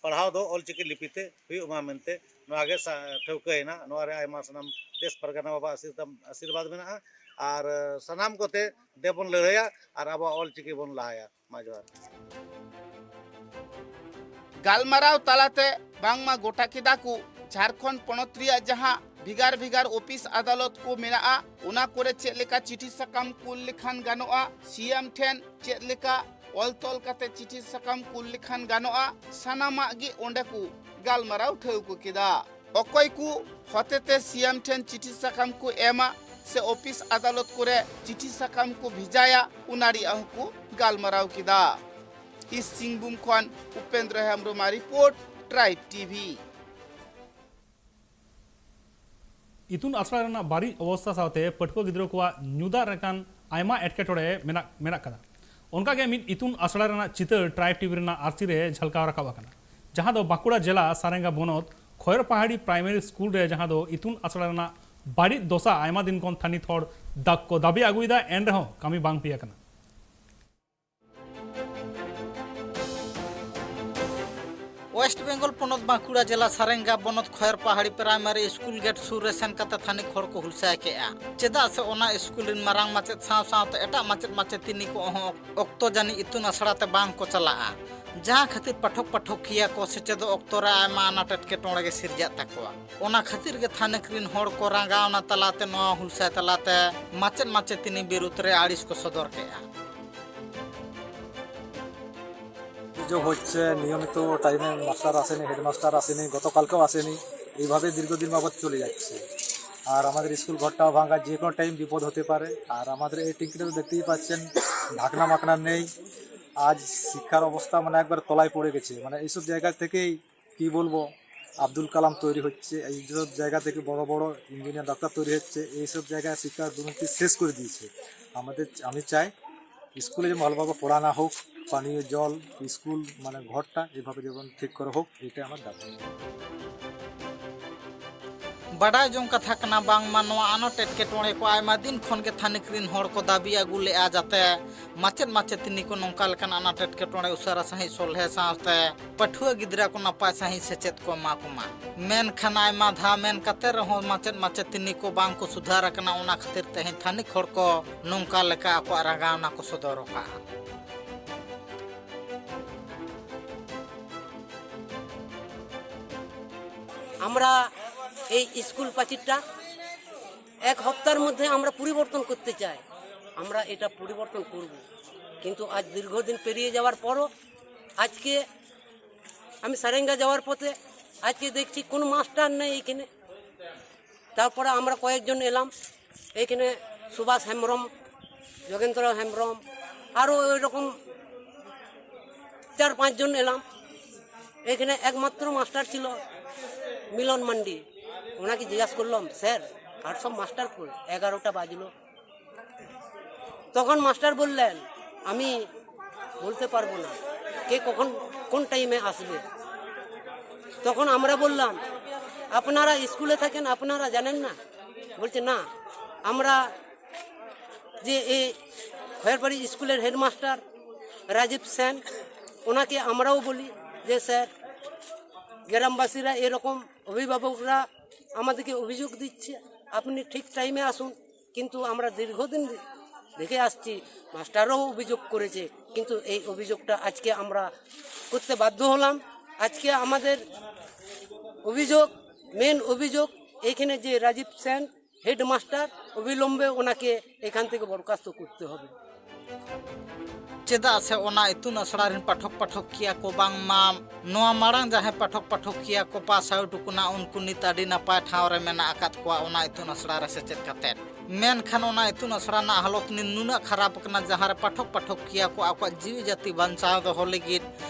ᱯᱟᱲᱦᱟᱣ ᱫᱚ ᱚᱞᱪᱤᱠᱤ ᱞᱤᱯᱤ ᱛᱮ ᱦᱩᱭᱩᱜ ᱢᱟ ᱢᱮᱱᱛᱮ ᱱᱚᱣᱟ ᱜᱮ ᱥᱟ- ᱴᱷᱟᱹᱣᱠᱟᱹᱭᱮᱱᱟ᱾ ᱱᱚᱣᱟ ᱨᱮ ᱟᱭᱢᱟ ᱥᱟᱱᱟᱢ ᱫᱮᱥ ᱯᱟᱨᱜᱟᱱᱟ ᱵᱟᱵᱟ ᱟᱥᱤᱨ- ᱟᱥᱤᱨᱵᱟᱫᱽ ᱢᱮᱱᱟᱜᱼᱟ᱾ ᱟᱨ ᱥᱟᱱᱟᱢ ᱠᱚᱛᱮ ᱫᱮᱵᱚᱱ ᱞᱟᱹᱲᱦᱟᱹᱭᱟ ᱟᱨ ᱟᱵᱚᱣᱟᱜ ᱚᱞᱪᱤᱠᱤ ᱵᱚᱱ ᱞᱟᱦᱟᱭᱟ᱾ ᱢᱟ ᱡᱚᱦᱟᱨ᱾ ᱜᱟᱞᱢᱟᱨᱟᱣ ᱛᱟᱞᱟᱛᱮ ᱵᱟᱝᱢᱟ ᱜᱚᱴᱟ ᱠᱮᱫᱟ ᱠᱚ ᱡᱷᱟᱲᱠᱷᱚᱸᱰ ᱯᱚᱱᱚᱛ ᱨᱮᱭᱟᱜ ᱡᱟᱦᱟᱸ ᱵᱷᱮᱜᱟᱨ ᱵᱷᱮᱜᱟᱨ ᱚᱯᱷᱤᱥ ᱟᱫᱟᱞᱚᱛ ᱠᱚ ᱢᱮᱱᱟᱜᱼᱟ, ᱚᱱᱟ ᱠᱚᱨᱮ ᱪᱮᱫ ᱞᱮᱠᱟ ᱪᱤᱴᱷᱤ ᱥᱟᱠᱟᱢ ᱠᱩᱞ ᱞᱮᱠᱷᱟᱱ ᱜᱟᱱᱚᱜᱼᱟ, ᱥᱤ ᱮᱢ ᱴᱷᱮᱱ ᱪᱮᱫ ᱞᱮᱠᱟ ᱚᱞ ᱛᱚᱞ ᱠᱟᱛᱮ ᱪᱤᱴᱷᱤ ᱥᱟᱠᱟᱢ ᱠᱩᱞ ᱞᱮᱠᱷᱟᱱ ᱜᱟᱱᱚᱜᱼᱟ, ᱥᱟᱱᱟᱢᱟᱜ ᱜᱮ ᱚᱸᱰᱮ ᱠᱚ ᱜᱟᱞᱢᱟᱨᱟᱣ ᱴᱷᱟᱹᱣᱠᱟᱹ ᱠᱮᱫᱟ᱾ ᱚᱠᱚᱭ ᱠᱚ ᱦᱚᱛᱮᱛᱮ ᱥᱤ ᱮᱢ ᱴᱷᱮᱱ ᱪᱤᱴᱷᱤ ᱥᱟᱠᱟᱢ ᱠᱚ ᱮᱢᱟ ᱥᱮ ᱚᱯᱷᱤᱥ ᱟᱫᱟᱞᱚᱛ ᱠᱚᱨᱮ ᱪᱤᱴᱷᱤ ᱥᱟᱠᱟᱢ ᱠᱚ ᱵᱷᱮᱡᱟᱭᱟ, ᱚᱱᱟ ᱨᱮᱭᱟᱜ ᱦᱚᱸᱠᱚ ᱜᱟᱞᱢᱟᱨᱟᱣ ᱠᱮᱫᱟ᱾ ᱤᱥᱴ ᱥᱤᱝᱵᱷᱩᱢ ᱠᱷᱚᱱ ᱩᱯᱮᱱᱫᱨᱚ ᱦᱮᱢᱵᱨᱚᱢᱟᱜ ᱨᱤᱯᱳᱨᱴ, ᱴᱨᱟᱭᱤᱵᱽ ᱴᱤᱵᱷᱤ᱾ ᱤᱛᱩᱱ ᱟᱥᱲᱟ ᱨᱮᱱᱟᱜ ᱵᱟᱹᱲᱤᱡ ᱚᱵᱚᱥᱛᱟ ᱥᱟᱶᱛᱮ ᱯᱟᱹᱴᱷᱩᱣᱟᱹ ᱜᱤᱫᱽᱨᱟᱹ ᱠᱚᱣᱟᱜ ᱧᱩ ᱫᱟᱜ ᱞᱮᱠᱟᱱ ᱟᱭᱢᱟ ᱮᱴᱠᱮᱴᱚᱬᱮ ᱢᱮᱱᱟᱜ ᱢᱮᱱᱟᱜ ᱠᱟᱫᱟ᱾ ᱚᱱᱠᱟᱜᱮ ᱢᱤᱫ ᱤᱛᱩᱱ ᱟᱥᱲᱟ ᱨᱮᱱᱟᱜ ᱪᱤᱛᱟᱹᱨ ᱴᱨᱟᱭᱤᱵᱽ ᱴᱤᱵᱷᱤ ᱨᱮᱱᱟᱜ ᱟᱹᱨᱥᱤ ᱨᱮ ᱡᱷᱟᱞᱠᱟᱣ ᱨᱟᱠᱟᱵ ᱟᱠᱟᱱᱟ, ᱡᱟᱦᱟᱸ ᱫᱚ ᱵᱟᱸᱠᱩᱲᱟ ᱡᱮᱞᱟ ᱥᱟᱨᱮᱝᱜᱟ ᱵᱚᱱᱚᱛ ᱠᱷᱚᱭᱚᱨ ᱯᱟᱦᱟᱲᱤ ᱯᱨᱟᱭᱢᱟᱨᱤ ᱥᱠᱩᱞ ᱨᱮ, ᱡᱟᱦᱟᱸ ᱫᱚ ᱤᱛᱩᱱ ᱟᱥᱲᱟ ᱨᱮᱱᱟᱜ ᱵᱟᱹᱲᱤᱡ ᱫᱚᱥᱟ ᱟᱭᱢᱟ ᱫᱤᱱ ᱠᱷᱚᱱ ᱛᱷᱟᱹᱱᱤᱛ ᱦᱚᱲ ᱫᱟᱜ ᱠᱚ ᱫᱟᱹᱵᱤ ᱟᱹᱜᱩᱭᱮᱫᱟ, ᱮᱱ ᱨᱮᱦᱚᱸ ᱠᱟᱹᱢᱤ ᱵᱟᱝ ᱦᱩᱭ ᱟᱠᱟᱱᱟ᱾ ᱳᱭᱮᱥᱴ ᱵᱮᱝᱜᱚᱞ ᱯᱚᱱᱚᱛ ᱵᱟᱸᱠᱩᱲᱟ ᱡᱮᱞᱟ ᱥᱟᱨᱮᱝᱜᱟ ᱵᱚᱱᱚᱛ ᱠᱷᱚᱭᱚᱨ ᱯᱟᱦᱟᱲᱤ ᱯᱨᱟᱭᱢᱟᱨᱤ ᱥᱠᱩᱞ ᱜᱮᱴ ᱥᱩᱨ ᱨᱮ ᱥᱮᱱ ᱠᱟᱛᱮ ᱛᱷᱟᱹᱱᱤᱠ ᱦᱚᱲ ᱠᱚ ᱦᱩᱞᱥᱟᱹᱭ ᱠᱮᱜᱼᱟ᱾ ᱪᱮᱫᱟᱜ ᱥᱮ ᱚᱱᱟ ᱥᱠᱩᱞ ᱨᱮᱱ ᱢᱟᱨᱟᱝ ᱢᱟᱪᱮᱫ ᱥᱟᱶ ᱥᱟᱶᱛᱮ ᱮᱴᱟᱜ ᱢᱟᱪᱮᱫ ᱢᱟᱪᱮᱛᱤᱱᱤ ᱠᱚ ᱦᱚᱸ ᱚᱠᱛᱚ ᱡᱟᱹᱱᱤᱡ ᱤᱛᱩᱱ ᱟᱥᱲᱟ ᱛᱮ ᱵᱟᱝ ᱠᱚ ᱪᱟᱞᱟᱜᱼᱟ, ᱡᱟᱦᱟᱸ ᱠᱷᱟᱹᱛᱤᱨ ᱯᱟᱴᱷᱚᱠ ᱯᱟᱴᱷᱚᱠᱤᱭᱟᱹ ᱠᱚ ᱥᱮᱪᱮᱫᱚᱜ ᱚᱠᱛᱚ ᱨᱮ ᱟᱭᱢᱟ ᱟᱱᱟᱴ ᱮᱴᱠᱮᱴᱚᱬᱮ ᱜᱮ ᱥᱤᱨᱡᱟᱹᱜ ᱛᱟᱠᱚᱣᱟ᱾ ᱚᱱᱟ ᱠᱷᱟᱹᱛᱤᱨ ᱜᱮ ᱛᱷᱟᱹᱱᱤᱠ ᱨᱮᱱ ᱦᱚᱲ ᱠᱚ ᱨᱟᱸᱜᱟᱣᱱᱟ ᱛᱟᱞᱟᱛᱮ ᱱᱚᱣᱟ ᱦᱩᱞᱥᱟᱹᱭ ᱛᱟᱞᱟᱛᱮ ᱢᱟᱪᱮᱫ ᱢᱟᱪᱮᱛᱤᱱᱤ ᱵᱤᱨᱩᱫᱽ ᱨᱮ ᱟᱹᱲᱤᱥ ᱠᱚ ᱥᱚᱫᱚᱨ ᱠᱮᱜᱼᱟ᱾ অভিযোগ হচ্ছে নিয়মিত টাইমে মাস্টার আসেনি, হেডমাস্টার আসেনি, গতকালকেও আসেনি। এইভাবে দীর্ঘদিন বাবদ চলে যাচ্ছে। আর আমাদের স্কুল ঘরটাও ভাঙা, যে কোনো টাইম বিপদ হতে পারে। আর আমাদের এই ট্যাঙ্কিটা তো দেখতেই পাচ্ছেন, ঢাকনা মাকনা নেই। আজ শিক্ষার অবস্থা মানে একবার তলায় পড়ে গেছে। মানে এইসব জায়গা থেকেই কি বলবো, আব্দুল কালাম তৈরি হচ্ছে, এইসব জায়গা থেকে বড় বড় ইঞ্জিনিয়ার, ডাক্তার তৈরি হচ্ছে। এইসব জায়গায় শিক্ষার দুর্নীতি শেষ করে দিয়েছে। আমাদের, আমি চাই স্কুলে যেন ভালোভাবে পড়ানো হোক, পানীয় জল, স্কুল মানে ঘরটা এভাবে যেমন ঠিক করা হোক, এটাই আমার দাবি। ᱵᱟᱰᱟᱭ ᱡᱚᱝ ᱠᱟᱛᱷᱟ ᱠᱟᱱᱟ, ᱵᱟᱝᱢᱟ ᱱᱚᱣᱟ ᱟᱱᱟᱴ ᱮᱴᱠᱮᱴᱚᱬᱮ ᱠᱚ ᱟᱭᱢᱟ ᱫᱤᱱ ᱠᱷᱚᱱ ᱜᱮ ᱛᱷᱟᱹᱱᱤᱠ ᱨᱤᱱ ᱦᱚᱲ ᱠᱚ ᱫᱟᱹᱵᱤ ᱟᱹᱜᱩ ᱞᱮᱫᱼᱟ, ᱡᱟᱛᱮ ᱢᱟᱪᱮᱫ ᱢᱟᱪᱮᱛᱟᱹᱱᱤ ᱠᱚ ᱱᱚᱝᱠᱟ ᱞᱮᱠᱟᱱ ᱟᱱᱟᱴ ᱮᱴᱠᱮᱴᱚᱬᱮ ᱩᱥᱟᱹᱨᱟ ᱥᱟᱺᱦᱤᱡ ᱥᱚᱞᱦᱮ ᱥᱟᱶᱛᱮ ᱯᱟᱹᱴᱷᱩᱣᱟᱹ ᱜᱤᱫᱽᱨᱟᱹ ᱠᱚ ᱱᱟᱯᱟᱭ ᱥᱟᱺᱦᱤᱡ ᱥᱮᱪᱮᱫ ᱠᱚ ᱮᱢᱟ ᱠᱚᱢᱟ᱾ ᱢᱮᱱᱠᱷᱟᱱ ᱟᱭᱢᱟ ᱫᱷᱟᱣ ᱢᱮᱱ ᱠᱟᱛᱮ ᱨᱮᱦᱚᱸ ᱢᱟᱪᱮᱫ ᱢᱟᱪᱮᱛᱟᱹᱱᱤ ᱠᱚ ᱵᱟᱝ ᱠᱚ ᱥᱩᱫᱷᱟᱹᱨ ᱟᱠᱟᱱᱟ᱾ ᱚᱱᱟ ᱠᱷᱟᱹᱛᱤᱨ ᱛᱮᱦᱮᱧ ᱛᱷᱟᱹᱱᱤᱠ ᱦᱚᱲ ᱠᱚ ᱱᱚᱝᱠᱟ ᱞᱮᱠᱟ ᱟᱠᱚᱣᱟᱜ ᱨᱟᱸᱜᱟᱣᱱᱟ ᱠᱚ ᱥᱚᱫᱚᱨ ᱟᱠᱟᱫᱼᱟ᱾ আমরা এই স্কুল পাচিরটা এক হপ্তার মধ্যে আমরা পরিবর্তন করতে চাই। আমরা এটা পরিবর্তন করব, কিন্তু আজ দীর্ঘদিন পেরিয়ে যাওয়ার পরও আজকে আমি সারেঙ্গা যাওয়ার পথে আজকে দেখছি কোনো মাস্টার নেই এখানে। তারপরে আমরা কয়েকজন এলাম এখানে, সুভাষ হেমব্রম, যোগেন্দ্র হেমব্রম, আরও এরকম চার পাঁচজন এলাম। এখানে একমাত্র মাস্টার ছিল মিলন মান্ডি। ওনাকে জিজ্ঞাসা করলাম, স্যার, আর সব মাস্টার কই? এগারোটা বাজলো। তখন মাস্টার বললেন, আমি বলতে পারবো না কে কখন কোন টাইমে আসবে। তখন আমরা বললাম, আপনারা স্কুলে থাকেন, আপনারা জানেন না? বলছে, না, আমরা যে এই খয়েরবাড়ি স্কুলের হেডমাস্টার রাজীব সেন, ওনাকে আমরাও বলি যে স্যার, গ্রামবাসীরা এরকম, অভিভাবকরা আমাদেরকে অভিযোগ দিচ্ছে, আপনি ঠিক টাইমে আসুন। কিন্তু আমরা দীর্ঘদিন দেখে আসছি, মাস্টাররাও অভিযোগ করেছে, কিন্তু এই অভিযোগটা আজকে আমরা করতে বাধ্য হলাম। আজকে আমাদের অভিযোগ, মেন অভিযোগ, এখানে যে রাজীব সেন হেডমাস্টার, অবিলম্বে ওনাকে এখান থেকে বরখাস্ত করতে হবে। ᱪᱮᱫᱟᱜ ᱥᱮ ᱚᱱᱟ ᱤᱛᱩᱱ ᱟᱥᱲᱟ ᱨᱮᱱ ᱯᱟᱴᱷᱚᱠ ᱯᱟᱴᱷᱚᱠᱤᱭᱟᱹ ᱠᱚ ᱵᱟᱝᱢᱟ ᱱᱚᱣᱟ ᱢᱟᱲᱟᱝ ᱡᱟᱦᱟᱸᱭ ᱯᱟᱴᱷᱚᱠ ᱯᱟᱴᱷᱚᱠᱤᱭᱟᱹ ᱠᱚ ᱯᱟᱥ ᱟᱣᱩᱴ ᱟᱠᱟᱱᱟ, ᱩᱱᱠᱩ ᱱᱤᱛ ᱟᱹᱰᱤ ᱱᱟᱯᱟᱭ ᱴᱷᱟᱶ ᱨᱮ ᱢᱮᱱᱟᱜ ᱟᱠᱟᱫ ᱠᱚᱣᱟ ᱚᱱᱟ ᱤᱛᱩᱱ ᱟᱥᱲᱟ ᱨᱮ ᱥᱮᱪᱮᱫ ᱠᱟᱛᱮᱫ᱾ ᱢᱮᱱᱠᱷᱟᱱ ᱚᱱᱟ ᱤᱛᱩᱱ ᱟᱥᱲᱟ ᱨᱮᱱᱟᱜ ᱦᱟᱞᱚᱛ ᱱᱤᱛ ᱱᱩᱱᱟᱹᱜ ᱠᱷᱟᱨᱟᱯ ᱟᱠᱟᱱᱟ, ᱡᱟᱦᱟᱸ ᱨᱮ ᱯᱟᱴᱷᱚᱠ ᱯᱟᱴᱷᱚᱠᱤᱭᱟᱹ ᱠᱚ ᱟᱠᱚᱣᱟᱜ ᱡᱤᱣᱤ ᱡᱟᱹᱛᱤ ᱵᱟᱧᱪᱟᱣ ᱫᱚᱦᱚ ᱞᱟᱹᱜᱤᱫ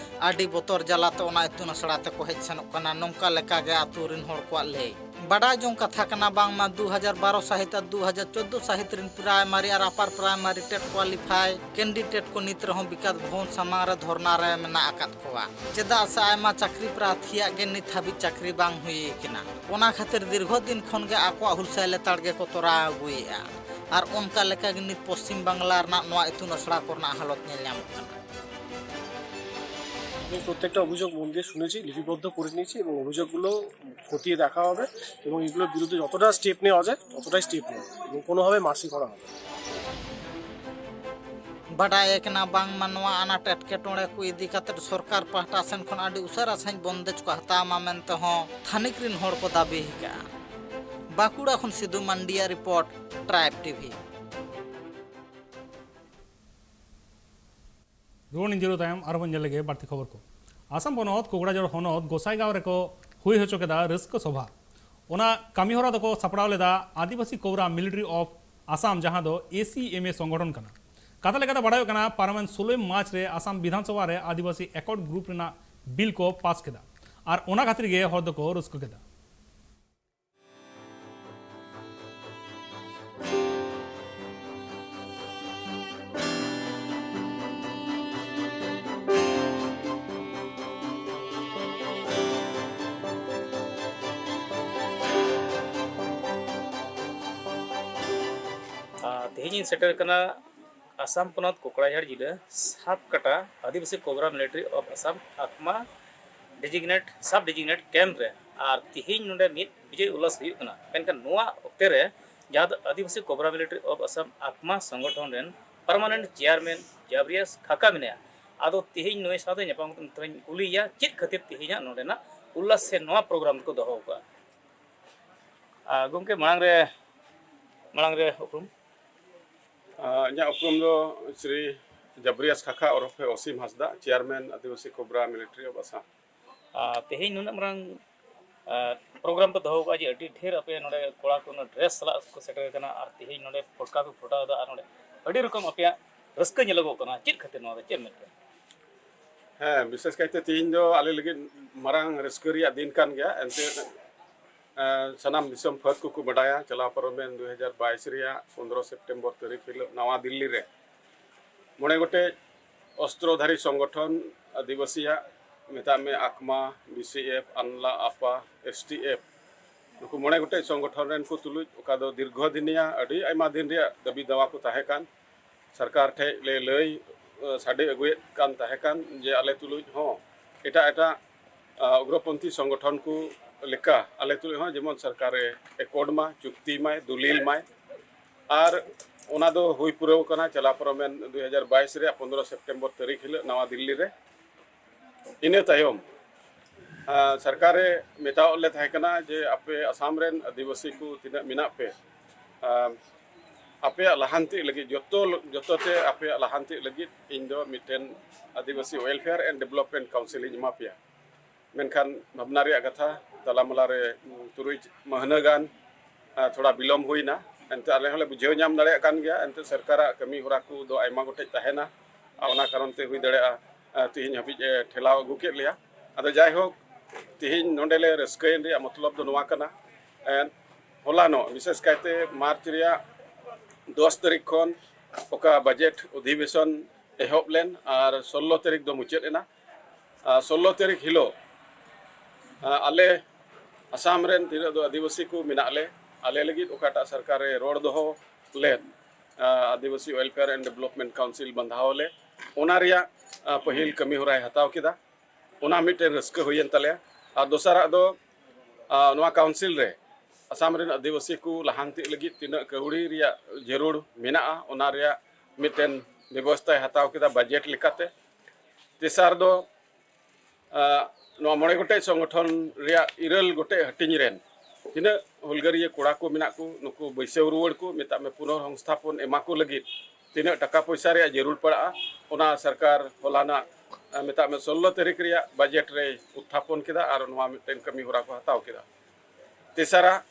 ᱟᱹᱰᱤ ᱵᱚᱛᱚᱨ ᱡᱟᱞᱟᱛᱮ ᱚᱱᱟ ᱤᱛᱩᱱ ᱟᱥᱲᱟ ᱛᱮᱠᱚ ᱦᱮᱡ ᱥᱮᱱᱚᱜ ᱠᱟᱱᱟ, ᱱᱚᱝᱠᱟ ᱞᱮᱠᱟᱜᱮ ᱟᱹᱛᱩ ᱨᱮᱱ ᱦᱚᱲ ᱠᱚᱣᱟᱜ ᱞᱟᱹᱭ᱾ ᱵᱟᱰᱟᱭ ᱡᱚᱝ ᱠᱟᱛᱷᱟ ᱠᱟᱱᱟ, ᱵᱟᱝᱢᱟ ᱫᱩ ᱦᱟᱡᱟᱨ ᱵᱟᱨᱚ ᱥᱟᱹᱦᱤᱛ ᱟᱨ ᱫᱩ ᱦᱟᱡᱟᱨ ᱪᱳᱫᱽᱫᱳ ᱥᱟᱹᱦᱤᱛ ᱨᱤᱱ ᱯᱨᱟᱭᱢᱟᱨᱤ ᱟᱨ ᱟᱯᱟᱨ ᱯᱨᱟᱭᱢᱟᱨᱤ ᱴᱮᱴ ᱠᱳᱣᱟᱞᱤᱯᱷᱟᱭ ᱠᱮᱱᱰᱤᱰᱮᱴ ᱠᱚ ᱱᱤᱛ ᱨᱮᱦᱚᱸ ᱵᱤᱠᱟᱥ ᱵᱷᱚᱵᱚᱱ ᱥᱟᱢᱟᱝ ᱨᱮ ᱫᱷᱚᱨᱱᱟ ᱨᱮ ᱢᱮᱱᱟᱜ ᱟᱠᱟᱫ ᱠᱚᱣᱟ᱾ ᱪᱮᱫᱟᱜ ᱥᱮ ᱟᱭᱢᱟ ᱪᱟᱹᱠᱨᱤ ᱯᱨᱟᱨᱛᱷᱤᱭᱟᱜ ᱜᱮ ᱱᱤᱛ ᱦᱟᱹᱵᱤᱡ ᱪᱟᱹᱠᱨᱤ ᱵᱟᱝ ᱦᱩᱭ ᱟᱠᱟᱱᱟ᱾ ᱚᱱᱟ ᱠᱷᱟᱹᱛᱤᱨ ᱫᱤᱨᱜᱷᱚ ᱫᱤᱱ ᱠᱷᱚᱱ ᱜᱮ ᱟᱠᱚᱣᱟᱜ ᱦᱩᱞᱥᱟᱹᱭ ᱞᱮᱛᱟᱲ ᱜᱮᱠᱚ ᱛᱚᱨᱟᱣ ᱟᱹᱜᱩᱭᱮᱫᱼᱟ᱾ ᱟᱨ ᱚᱱᱠᱟ ᱞᱮᱠᱟ ᱜᱮ ᱱᱤᱛ ᱯᱚᱥᱪᱤᱢ ᱵᱟᱝᱞᱟ ᱨᱮᱱᱟᱜ ᱱᱚᱣᱟ ᱤᱛᱩᱱ ᱟᱥᱲᱟ ᱠᱚᱨᱮᱱᱟᱜ ᱦᱟᱞᱚᱛ ᱧᱮᱞ ᱧᱟᱢᱚᱜ ᱠᱟᱱᱟ᱾ আমি প্রত্যেকটা অভিযোগ মন দিয়ে শুনেছি, লিপিবদ্ধ করে নিয়েছি এবং অভিযোগগুলো খতিয়ে দেখা হবে এবং এগুলোর বিরুদ্ধে যতটা স্টেপ নেওয়া যায় ততটাই স্টেপ নেওয়া হবে এবং কোনোভাবে মার্সি করা হবে না। ᱵᱟᱰᱟᱭ ᱠᱟᱱᱟ, ᱵᱟᱝᱢᱟ ᱱᱚᱣᱟ ᱟᱱᱟᱴ ᱮᱴᱠᱮᱴᱚᱬᱮ ᱠᱚ ᱤᱫᱤ ᱠᱟᱛᱮ ᱥᱚᱨᱠᱟᱨ ᱯᱟᱦᱴᱟ ᱥᱮᱱ ᱠᱷᱚᱱ ᱟᱹᱰᱤ ᱩᱥᱟᱹᱨᱟ ᱥᱟᱺᱦᱤᱡ ᱵᱚᱱᱫᱮᱡᱽ ᱠᱚ ᱦᱟᱛᱟᱣ ᱢᱟ ᱢᱮᱱᱛᱮ ᱦᱚᱸ ᱛᱷᱟᱹᱱᱤᱠ ᱨᱤᱱ ᱦᱚᱲ ᱠᱚ ᱫᱟᱹᱵᱤ ᱟᱠᱟᱫᱼᱟ᱾ ᱵᱟᱸᱠᱩᱲᱟ ᱠᱷᱚᱱ ᱥᱤᱫᱩ ᱢᱟᱱᱰᱤᱭᱟᱜ ᱨᱤᱯᱳᱨᱴ, ᱴᱨᱟᱭᱤᱵᱽ ᱴᱤᱵᱷᱤ᱾ ᱨᱩᱣᱟᱹᱲ ᱱᱤᱡᱮᱨ ᱛᱟᱭᱚᱢ ᱟᱨᱦᱚᱸ ᱵᱚᱱ ᱧᱮᱞ ᱞᱮᱜᱮ ᱵᱟᱹᱲᱛᱤ ᱠᱷᱚᱵᱚᱨ ᱠᱚ᱾ ᱟᱥᱟᱢ ᱯᱚᱱᱚᱛ ᱠᱳᱠᱲᱟᱡᱷᱚᱲ ᱦᱚᱱᱚᱛ ᱜᱚᱥᱟᱭᱜᱟᱸᱣ ᱨᱮᱠᱚ ᱦᱩᱭ ᱦᱚᱪᱚ ᱠᱮᱫᱟ ᱨᱟᱹᱥᱠᱟᱹ ᱥᱚᱵᱷᱟ᱾ ᱚᱱᱟ ᱠᱟᱹᱢᱤ ᱦᱚᱨᱟ ᱫᱚᱠᱚ ᱥᱟᱯᱲᱟᱣ ᱞᱮᱫᱟ ᱟᱹᱫᱤᱵᱟᱹᱥᱤ ᱠᱳᱵᱨᱟ ᱢᱤᱞᱤᱴᱟᱨᱤ ᱚᱯᱷ ᱟᱥᱟᱢ, ᱡᱟᱦᱟᱸ ᱫᱚ ᱮ ᱥᱤ ᱮᱢ ᱮ ᱥᱚᱝᱜᱚᱴᱷᱚᱱ ᱠᱟᱱᱟ᱾ ᱠᱟᱛᱷᱟ ᱞᱮᱠᱟᱛᱮ ᱵᱟᱲᱟᱭᱚᱜ ᱠᱟᱱᱟ, ᱯᱟᱨᱚᱢᱮᱱ ᱥᱳᱞᱳᱭ ᱢᱟᱨᱪ ᱨᱮ ᱟᱥᱟᱢ ᱵᱤᱫᱷᱟᱱ ᱥᱚᱵᱷᱟ ᱨᱮ ᱟᱹᱫᱤᱵᱟᱹᱥᱤ ᱮᱠᱚᱨᱰ ᱜᱨᱩᱯ ᱨᱮᱱᱟᱜ ᱵᱤᱞ ᱠᱚ ᱯᱟᱥ ᱠᱮᱫᱟ᱾ ᱟᱨ ᱚᱱᱟ ᱠᱷᱟᱹᱛᱤᱨ ᱜᱮ ᱦᱚᱲ ᱫᱚᱠᱚ ᱨᱟᱹᱥᱠᱟᱹ ᱠᱮᱫᱟ᱾ ᱟᱨ ᱛᱮᱦᱮᱧ ᱤᱧ ᱥᱮᱴᱮᱨ ᱠᱟᱱᱟ ᱟᱥᱟᱢ ᱯᱚᱱᱚᱛ ᱠᱳᱠᱲᱟᱡᱷᱟᱲ ᱡᱤᱞᱟᱹ ᱥᱟᱵᱠᱟᱴᱟ ᱟᱹᱫᱤᱵᱟᱹᱥᱤ ᱠᱳᱵᱨᱟ ᱢᱤᱞᱤᱴᱟᱨᱤ ᱚᱯᱷ ᱟᱥᱟᱢ ᱟᱠᱢᱟ ᱰᱤᱡᱤᱜᱱᱮᱴ ᱥᱟᱵ ᱰᱤᱡᱤᱜᱱᱮᱴ ᱠᱮᱢᱯ ᱨᱮ᱾ ᱟᱨ ᱛᱮᱦᱮᱧ ᱱᱚᱰᱮ ᱢᱤᱫ ᱵᱤᱡᱚᱭ ᱩᱞᱞᱟᱥ ᱦᱩᱭᱩᱜ ᱠᱟᱱᱟ᱾ ᱢᱮᱱᱠᱷᱟᱱ ᱱᱚᱣᱟ ᱚᱠᱛᱮ ᱨᱮ ᱡᱟᱦᱟᱸ ᱫᱚ ᱟᱹᱫᱤᱵᱟᱹᱥᱤ ᱠᱳᱵᱨᱟ ᱢᱤᱞᱤᱴᱟᱨᱤ ᱚᱯᱷ ᱟᱥᱟᱢ ᱟᱠᱢᱟ ᱥᱚᱝᱜᱚᱴᱷᱚᱱ ᱨᱮᱱ ᱯᱟᱨᱢᱟᱱᱮᱱᱴ ᱪᱮᱭᱟᱨᱢᱮᱱ ᱡᱟᱵᱨᱤᱭᱟᱥ ᱠᱷᱟᱠᱟ ᱢᱮᱱᱟᱭᱟ᱾ ᱟᱫᱚ ᱛᱮᱦᱮᱧ ᱱᱩᱭ ᱥᱟᱶᱛᱮ ᱧᱟᱯᱟᱢ ᱠᱟᱛᱮ ᱛᱷᱚᱲᱟᱧ ᱠᱩᱞᱤᱭᱮᱭᱟ ᱪᱮᱫ ᱠᱷᱟᱹᱛᱤᱨ ᱛᱮᱦᱮᱧᱟᱜ ᱱᱚᱰᱮᱱᱟᱜ ᱩᱞᱞᱟᱥ ᱥᱮ ᱱᱚᱣᱟ ᱯᱨᱳᱜᱨᱟᱢ ᱫᱚᱠᱚ ᱫᱚᱦᱚ ᱟᱠᱟᱫᱼᱟ᱾ ᱟᱨ ᱜᱚᱢᱠᱮ, ᱢᱟᱲᱟᱝ ᱨᱮ ᱢᱟᱲᱟᱝ ᱨᱮ ᱩᱯᱨᱩᱢ᱾ ᱟᱨ ᱤᱧᱟᱹᱜ ᱩᱯᱨᱩᱢ ᱫᱚ ᱥᱨᱤ ᱡᱟᱵᱨᱤᱭᱟᱥ ᱠᱷᱟᱠᱟ ᱳᱨᱚᱯᱷᱮ Asim Hansda, chairman Adivasi Cobra military of Assam. ᱟᱨ ᱛᱮᱦᱮᱧ ᱱᱩᱱᱟᱹᱜ ᱢᱟᱨᱟᱝ ᱯᱨᱳᱜᱨᱟᱢ ᱯᱮ ᱫᱚᱦᱚ ᱟᱠᱟᱫᱼᱟ ᱡᱮ ᱟᱹᱰᱤ ᱰᱷᱮᱨ ᱟᱯᱮ ᱱᱚᱰᱮ ᱠᱚᱲᱟ ᱠᱚ ᱰᱨᱮᱥ ᱥᱟᱞᱟᱜ ᱠᱚ ᱥᱮᱴᱮᱨ ᱟᱠᱟᱱᱟ ᱟᱨ ᱛᱮᱦᱮᱧ ᱱᱚᱰᱮ ᱯᱷᱚᱴᱠᱟ ᱠᱚ ᱯᱷᱚᱴᱟᱣ ᱮᱫᱟ ᱟᱨ ᱱᱚᱰᱮ ᱟᱹᱰᱤ ᱨᱚᱠᱚᱢ ᱟᱯᱮᱭᱟᱜ ᱨᱟᱹᱥᱠᱟᱹ ᱧᱮᱞᱚᱜᱚᱜ ᱠᱟᱱᱟ᱾ ᱪᱮᱫ ᱠᱷᱟᱹᱛᱤᱨ ᱱᱚᱣᱟ ᱫᱚ, ᱪᱮᱫ ᱮᱢ ᱢᱮᱱ ᱠᱮᱫᱟ? ᱦᱮᱸ, ᱵᱤᱥᱮᱥ ᱠᱟᱭᱛᱮ ᱛᱮᱦᱮᱧ ᱫᱚ ᱟᱞᱮ ᱞᱟᱹᱜᱤᱫ ᱢᱟᱨᱟᱝ ᱨᱟᱹᱥᱠᱟᱹ ᱨᱮᱭᱟᱜ ᱫᱤᱱ ᱠᱟᱱ ᱜᱮᱭᱟ᱾ ᱮᱱᱛᱮᱫ ᱥᱟᱱᱟᱢ ᱫᱤᱥᱚᱢ ᱯᱷᱟᱹᱫ ᱠᱚᱠᱚ ᱵᱟᱰᱟᱭᱟ, ᱪᱟᱞᱟᱣ ᱯᱟᱨᱚᱢᱮᱱ ᱫᱩ ᱦᱟᱡᱟᱨ ᱵᱟᱭᱤᱥ ᱨᱮᱭᱟᱜ ᱯᱚᱱᱫᱽᱨᱚ ᱥᱮᱯᱴᱮᱢᱵᱚᱨ ᱛᱟᱹᱨᱤᱠᱷ ᱦᱤᱞᱳᱜ ᱱᱟᱣᱟ ᱫᱤᱞᱞᱤ ᱨᱮ ᱢᱚᱬᱮ ᱜᱚᱴᱮᱡ ᱚᱥᱛᱨᱚᱫᱷᱟᱨᱤ ᱥᱚᱝᱜᱚᱴᱷᱚᱱ, ᱟᱹᱫᱤᱵᱟᱹᱥᱤᱭᱟᱜ, ᱢᱮᱛᱟᱜ ᱢᱮ ᱟᱠᱢᱟ, ᱵᱤ ᱥᱤ ᱮᱯᱷ, ᱟᱱᱞᱟ, ᱟᱯᱟ, ᱮᱥ ᱴᱤ ᱮᱯᱷ, ᱱᱩᱠᱩ ᱢᱚᱬᱮ ᱜᱚᱴᱮᱡ ᱥᱚᱝᱜᱚᱴᱷᱚᱱ ᱨᱮᱱ ᱠᱚ ᱛᱩᱞᱩᱡ, ᱚᱠᱟ ᱫᱚ ᱫᱤᱨᱜᱷᱚ ᱫᱤᱱᱤᱭᱟ, ᱟᱹᱰᱤ ᱟᱭᱢᱟ ᱫᱤᱱ ᱨᱮᱭᱟᱜ ᱫᱟᱹᱵᱤ ᱫᱟᱣᱟ ᱠᱚ ᱛᱟᱦᱮᱸ ᱠᱟᱱ, ᱥᱚᱨᱠᱟᱨ ᱴᱷᱮᱡ ᱞᱮ ᱞᱟᱹᱭ, ᱮ, ᱥᱟᱰᱮ ᱟᱹᱜᱩᱭᱮᱫ ᱠᱟᱱ ᱛᱟᱦᱮᱸ ᱠᱟᱱ ᱡᱮ ᱟᱞᱮ ᱛᱩᱞᱩᱡ ᱦᱚᱸ ᱮᱴᱟᱜ ᱮᱴᱟᱜ, ᱟ, ᱩᱜᱨᱚᱯᱚᱱᱛᱷᱤ ᱥᱚᱝᱜᱚᱴᱷᱚᱱ ᱠᱚ ᱞᱮᱠᱟ ᱟᱞᱮ ᱛᱩᱞᱩᱡ ᱦᱚᱸ ᱡᱮᱢᱚᱱ ᱥᱚᱨᱠᱟᱨᱮ ᱮᱠᱚᱨᱰ ᱢᱟ, ᱪᱩᱠᱛᱤ ᱢᱟᱭ, ᱫᱚᱞᱤᱞ ᱢᱟᱭ᱾ ᱟᱨ ᱚᱱᱟ ᱫᱚ ᱦᱩᱭ ᱯᱩᱨᱟᱹᱣ ᱠᱟᱱᱟ ᱪᱟᱞᱟᱣ ᱯᱟᱨᱚᱢᱮᱱ ᱫᱩ ᱦᱟᱡᱟᱨ ᱵᱟᱭᱤᱥ ᱨᱮᱭᱟᱜ ᱯᱚᱱᱫᱽᱨᱚ ᱥᱮᱯᱴᱮᱢᱵᱚᱨ ᱛᱟᱹᱨᱤᱠᱷ ᱦᱤᱞᱳᱜ ᱱᱟᱣᱟ ᱫᱤᱞᱞᱤ ᱨᱮ᱾ ᱤᱱᱟᱹ ᱛᱟᱭᱚᱢ, ᱟ, ᱥᱚᱨᱠᱟᱨᱮ ᱢᱮᱛᱟᱣᱟᱫ ᱞᱮ ᱛᱟᱦᱮᱸ ᱠᱟᱱᱟ ᱡᱮ ᱟᱯᱮ ᱟᱥᱟᱢ ᱨᱮᱱ ᱟᱹᱫᱤᱵᱟᱹᱥᱤ ᱠᱚ ᱛᱤᱱᱟᱹᱜ ᱢᱮᱱᱟᱜ ᱯᱮ, ᱟ, ᱟᱯᱮᱭᱟᱜ ᱞᱟᱦᱟᱱᱛᱤ ᱞᱟᱹᱜᱤᱫ, ᱡᱚᱛᱚ, ᱡᱚᱛᱚ ᱛᱮ ᱟᱯᱮᱭᱟᱜ ᱞᱟᱦᱟᱱᱛᱤ ᱞᱟᱹᱜᱤᱫ ᱤᱧ ᱫᱚ ᱢᱤᱫᱴᱮᱱ ᱟᱹᱫᱤᱵᱟᱹᱥᱤ Welfare and Development Council ᱤᱧ ᱮᱢᱟ ᱯᱮᱭᱟ᱾ ᱢᱮᱱᱠᱷᱟᱱ ᱵᱷᱟᱵᱽᱱᱟ ᱨᱮᱭᱟᱜ ᱠᱟᱛᱷᱟ, ᱛᱟᱞᱟᱢᱟᱞᱟ ᱨᱮ, ᱩᱸ, ᱛᱩᱨᱩᱭ ᱢᱟᱹᱦᱱᱟᱹ ᱜᱟᱱ, ᱟ, ᱛᱷᱚᱲᱟ ᱵᱤᱞᱚᱢ ᱦᱩᱭᱱᱟ᱾ ᱮᱱᱛᱮ ᱟᱞᱮ ᱦᱚᱸᱞᱮ ᱵᱩᱡᱷᱟᱹᱣ ᱧᱟᱢ ᱫᱟᱲᱮᱭᱟᱜ ᱠᱟᱱ ᱜᱮᱭᱟ, ᱮᱱᱛᱮ ᱥᱚᱨᱠᱟᱨᱟᱜ ᱠᱟᱹᱢᱤ ᱦᱚᱨᱟ ᱠᱚ ᱫᱚ ᱟᱭᱢᱟ ᱜᱚᱴᱮᱡ ᱛᱟᱦᱮᱱᱟ᱾ ᱟᱨ ᱚᱱᱟ ᱠᱟᱨᱚᱱ ᱛᱮ ᱦᱩᱭ ᱫᱟᱲᱮᱭᱟᱜᱼᱟ, ᱟ, ᱛᱤᱦᱤᱧ ᱦᱟᱹᱵᱤᱡ ᱮ ᱴᱷᱮᱞᱟᱣ ᱟᱹᱜᱩ ᱠᱮᱫ ᱞᱮᱭᱟ᱾ ᱟᱫᱚ ᱡᱟᱭᱦᱳᱠ, ᱛᱤᱦᱤᱧ ᱱᱚᱰᱮ ᱞᱮ ᱨᱟᱹᱥᱠᱟᱹᱭᱮᱱ ᱨᱮᱭᱟᱜ ᱢᱚᱛᱞᱚᱵ ᱫᱚ ᱱᱚᱣᱟ ᱠᱟᱱᱟ, ᱮᱱ, ᱦᱚᱞᱟᱱᱚᱜ, ᱵᱤᱥᱮᱥ ᱠᱟᱭᱛᱮ ᱢᱟᱨᱪ ᱨᱮᱭᱟᱜ ᱫᱚᱥ ᱛᱟᱹᱨᱤᱠᱷ ᱠᱷᱚᱱ ᱚᱠᱟ ᱵᱟᱡᱮᱴ ᱚᱫᱷᱤᱵᱮᱥᱚᱱ ᱮᱦᱚᱵ ᱞᱮᱱ ᱟᱨ ᱥᱳᱞᱞᱳ ᱛᱟᱹᱨᱤᱠᱷ ᱫᱚ ᱢᱩᱪᱟᱹᱫ ᱮᱱᱟ᱾ ᱟᱨ ᱥᱳᱞᱞᱳ ᱛᱟᱹᱨᱤᱠᱷ ᱦᱤᱞᱳᱜ, ᱟ, ᱟᱞᱮ ᱟᱥᱟᱢ ᱨᱮᱱ ᱛᱤᱱᱟᱹᱜ ᱫᱚ ᱟᱹᱫᱤᱵᱟᱹᱥᱤ ᱠᱚ ᱢᱮᱱᱟᱜ ᱞᱮ, ᱟᱞᱮ ᱞᱟᱹᱜᱤᱫ ᱚᱠᱟᱴᱟᱜ ᱥᱚᱨᱠᱟᱨᱮ ᱨᱚᱲ ᱫᱚᱦᱚ ᱞᱮᱫ, ᱟ, ᱟᱹᱫᱤᱵᱟᱹᱥᱤ Welfare and Development Council ᱵᱟᱸᱫᱷᱟᱣ ᱞᱮ, ᱚᱱᱟ ᱨᱮᱭᱟᱜ, ᱟ, ᱯᱟᱹᱦᱤᱞ ᱠᱟᱹᱢᱤ ᱦᱚᱨᱟᱭ ᱦᱟᱛᱟᱣ ᱠᱮᱫᱟ᱾ ᱚᱱᱟ ᱢᱤᱫᱴᱮᱱ ᱨᱟᱹᱥᱠᱟᱹ ᱦᱩᱭᱮᱱ ᱛᱟᱞᱮᱭᱟ᱾ ᱟᱨ ᱫᱚᱥᱟᱨᱟᱜ ᱫᱚ, ᱟ, ᱱᱚᱣᱟ ᱠᱟᱣᱩᱱᱥᱤᱞ ᱨᱮ ᱟᱥᱟᱢ ᱨᱮᱱ ᱟᱹᱫᱤᱵᱟᱹᱥᱤ ᱠᱚ ᱞᱟᱦᱟᱱᱛᱤ ᱞᱟᱹᱜᱤᱫ ᱛᱤᱱᱟᱹᱜ ᱠᱟᱹᱣᱰᱤ ᱨᱮᱭᱟᱜ ᱡᱟᱹᱨᱩᱲ ᱢᱮᱱᱟᱜᱼᱟ, ᱚᱱᱟ ᱨᱮᱭᱟᱜ ᱢᱤᱫᱴᱮᱱ ᱵᱮᱵᱚᱥᱛᱷᱟᱭ ᱦᱟᱛᱟᱣ ᱠᱮᱫᱟ ᱵᱟᱡᱮᱴ ᱞᱮᱠᱟᱛᱮ᱾ ᱛᱮᱥᱟᱨ ᱫᱚ, ᱟ, ᱱᱚᱣᱟ ᱢᱚᱬᱮ ᱜᱚᱴᱮᱡ ᱥᱚᱝᱜᱚᱴᱷᱚᱱ ᱨᱮᱭᱟᱜ ᱤᱨᱟᱹᱞ ᱜᱚᱴᱮᱡ ᱦᱟᱹᱴᱤᱧ ᱨᱮᱱ ᱛᱤᱱᱟᱹᱜ ᱦᱩᱞᱜᱟᱹᱨᱤᱭᱟᱹ ᱠᱚᱲᱟ ᱠᱚ ᱢᱮᱱᱟᱜ ᱠᱚ, ᱱᱩᱠᱩ ᱵᱟᱹᱭᱥᱟᱹᱣ ᱨᱩᱣᱟᱹᱲ ᱠᱚ, ᱢᱮᱛᱟᱜ ᱢᱮ, ᱯᱩᱱᱚᱨ ᱥᱚᱝᱥᱛᱷᱟᱯᱚᱱ ᱮᱢᱟ ᱠᱚ ᱞᱟᱹᱜᱤᱫ ᱛᱤᱱᱟᱹᱜ ᱴᱟᱠᱟ ᱯᱚᱭᱥᱟ ᱨᱮᱭᱟᱜ ᱡᱟᱹᱨᱩᱲ ᱯᱟᱲᱟᱜᱼᱟ, ᱚᱱᱟ ᱥᱚᱨᱠᱟᱨ ᱦᱚᱞᱟᱱᱟᱜ, ᱟ, ᱢᱮᱛᱟᱜ ᱢᱮ, ᱥᱳᱞᱞᱳ ᱛᱟᱹᱨᱤᱠᱷ ᱨᱮᱭᱟᱜ ᱵᱟᱡᱮᱴ ᱨᱮᱭ ᱩᱛᱛᱷᱟᱯᱚᱱ ᱠᱮᱫᱟ ᱟᱨ ᱱᱚᱣᱟ ᱢᱤᱫᱴᱮᱱ ᱠᱟᱹᱢᱤ ᱦᱚᱨᱟ ᱠᱚ ᱦᱟᱛᱟᱣ ᱠᱮᱫᱟ᱾ ᱛᱮᱥᱟᱨᱟᱜ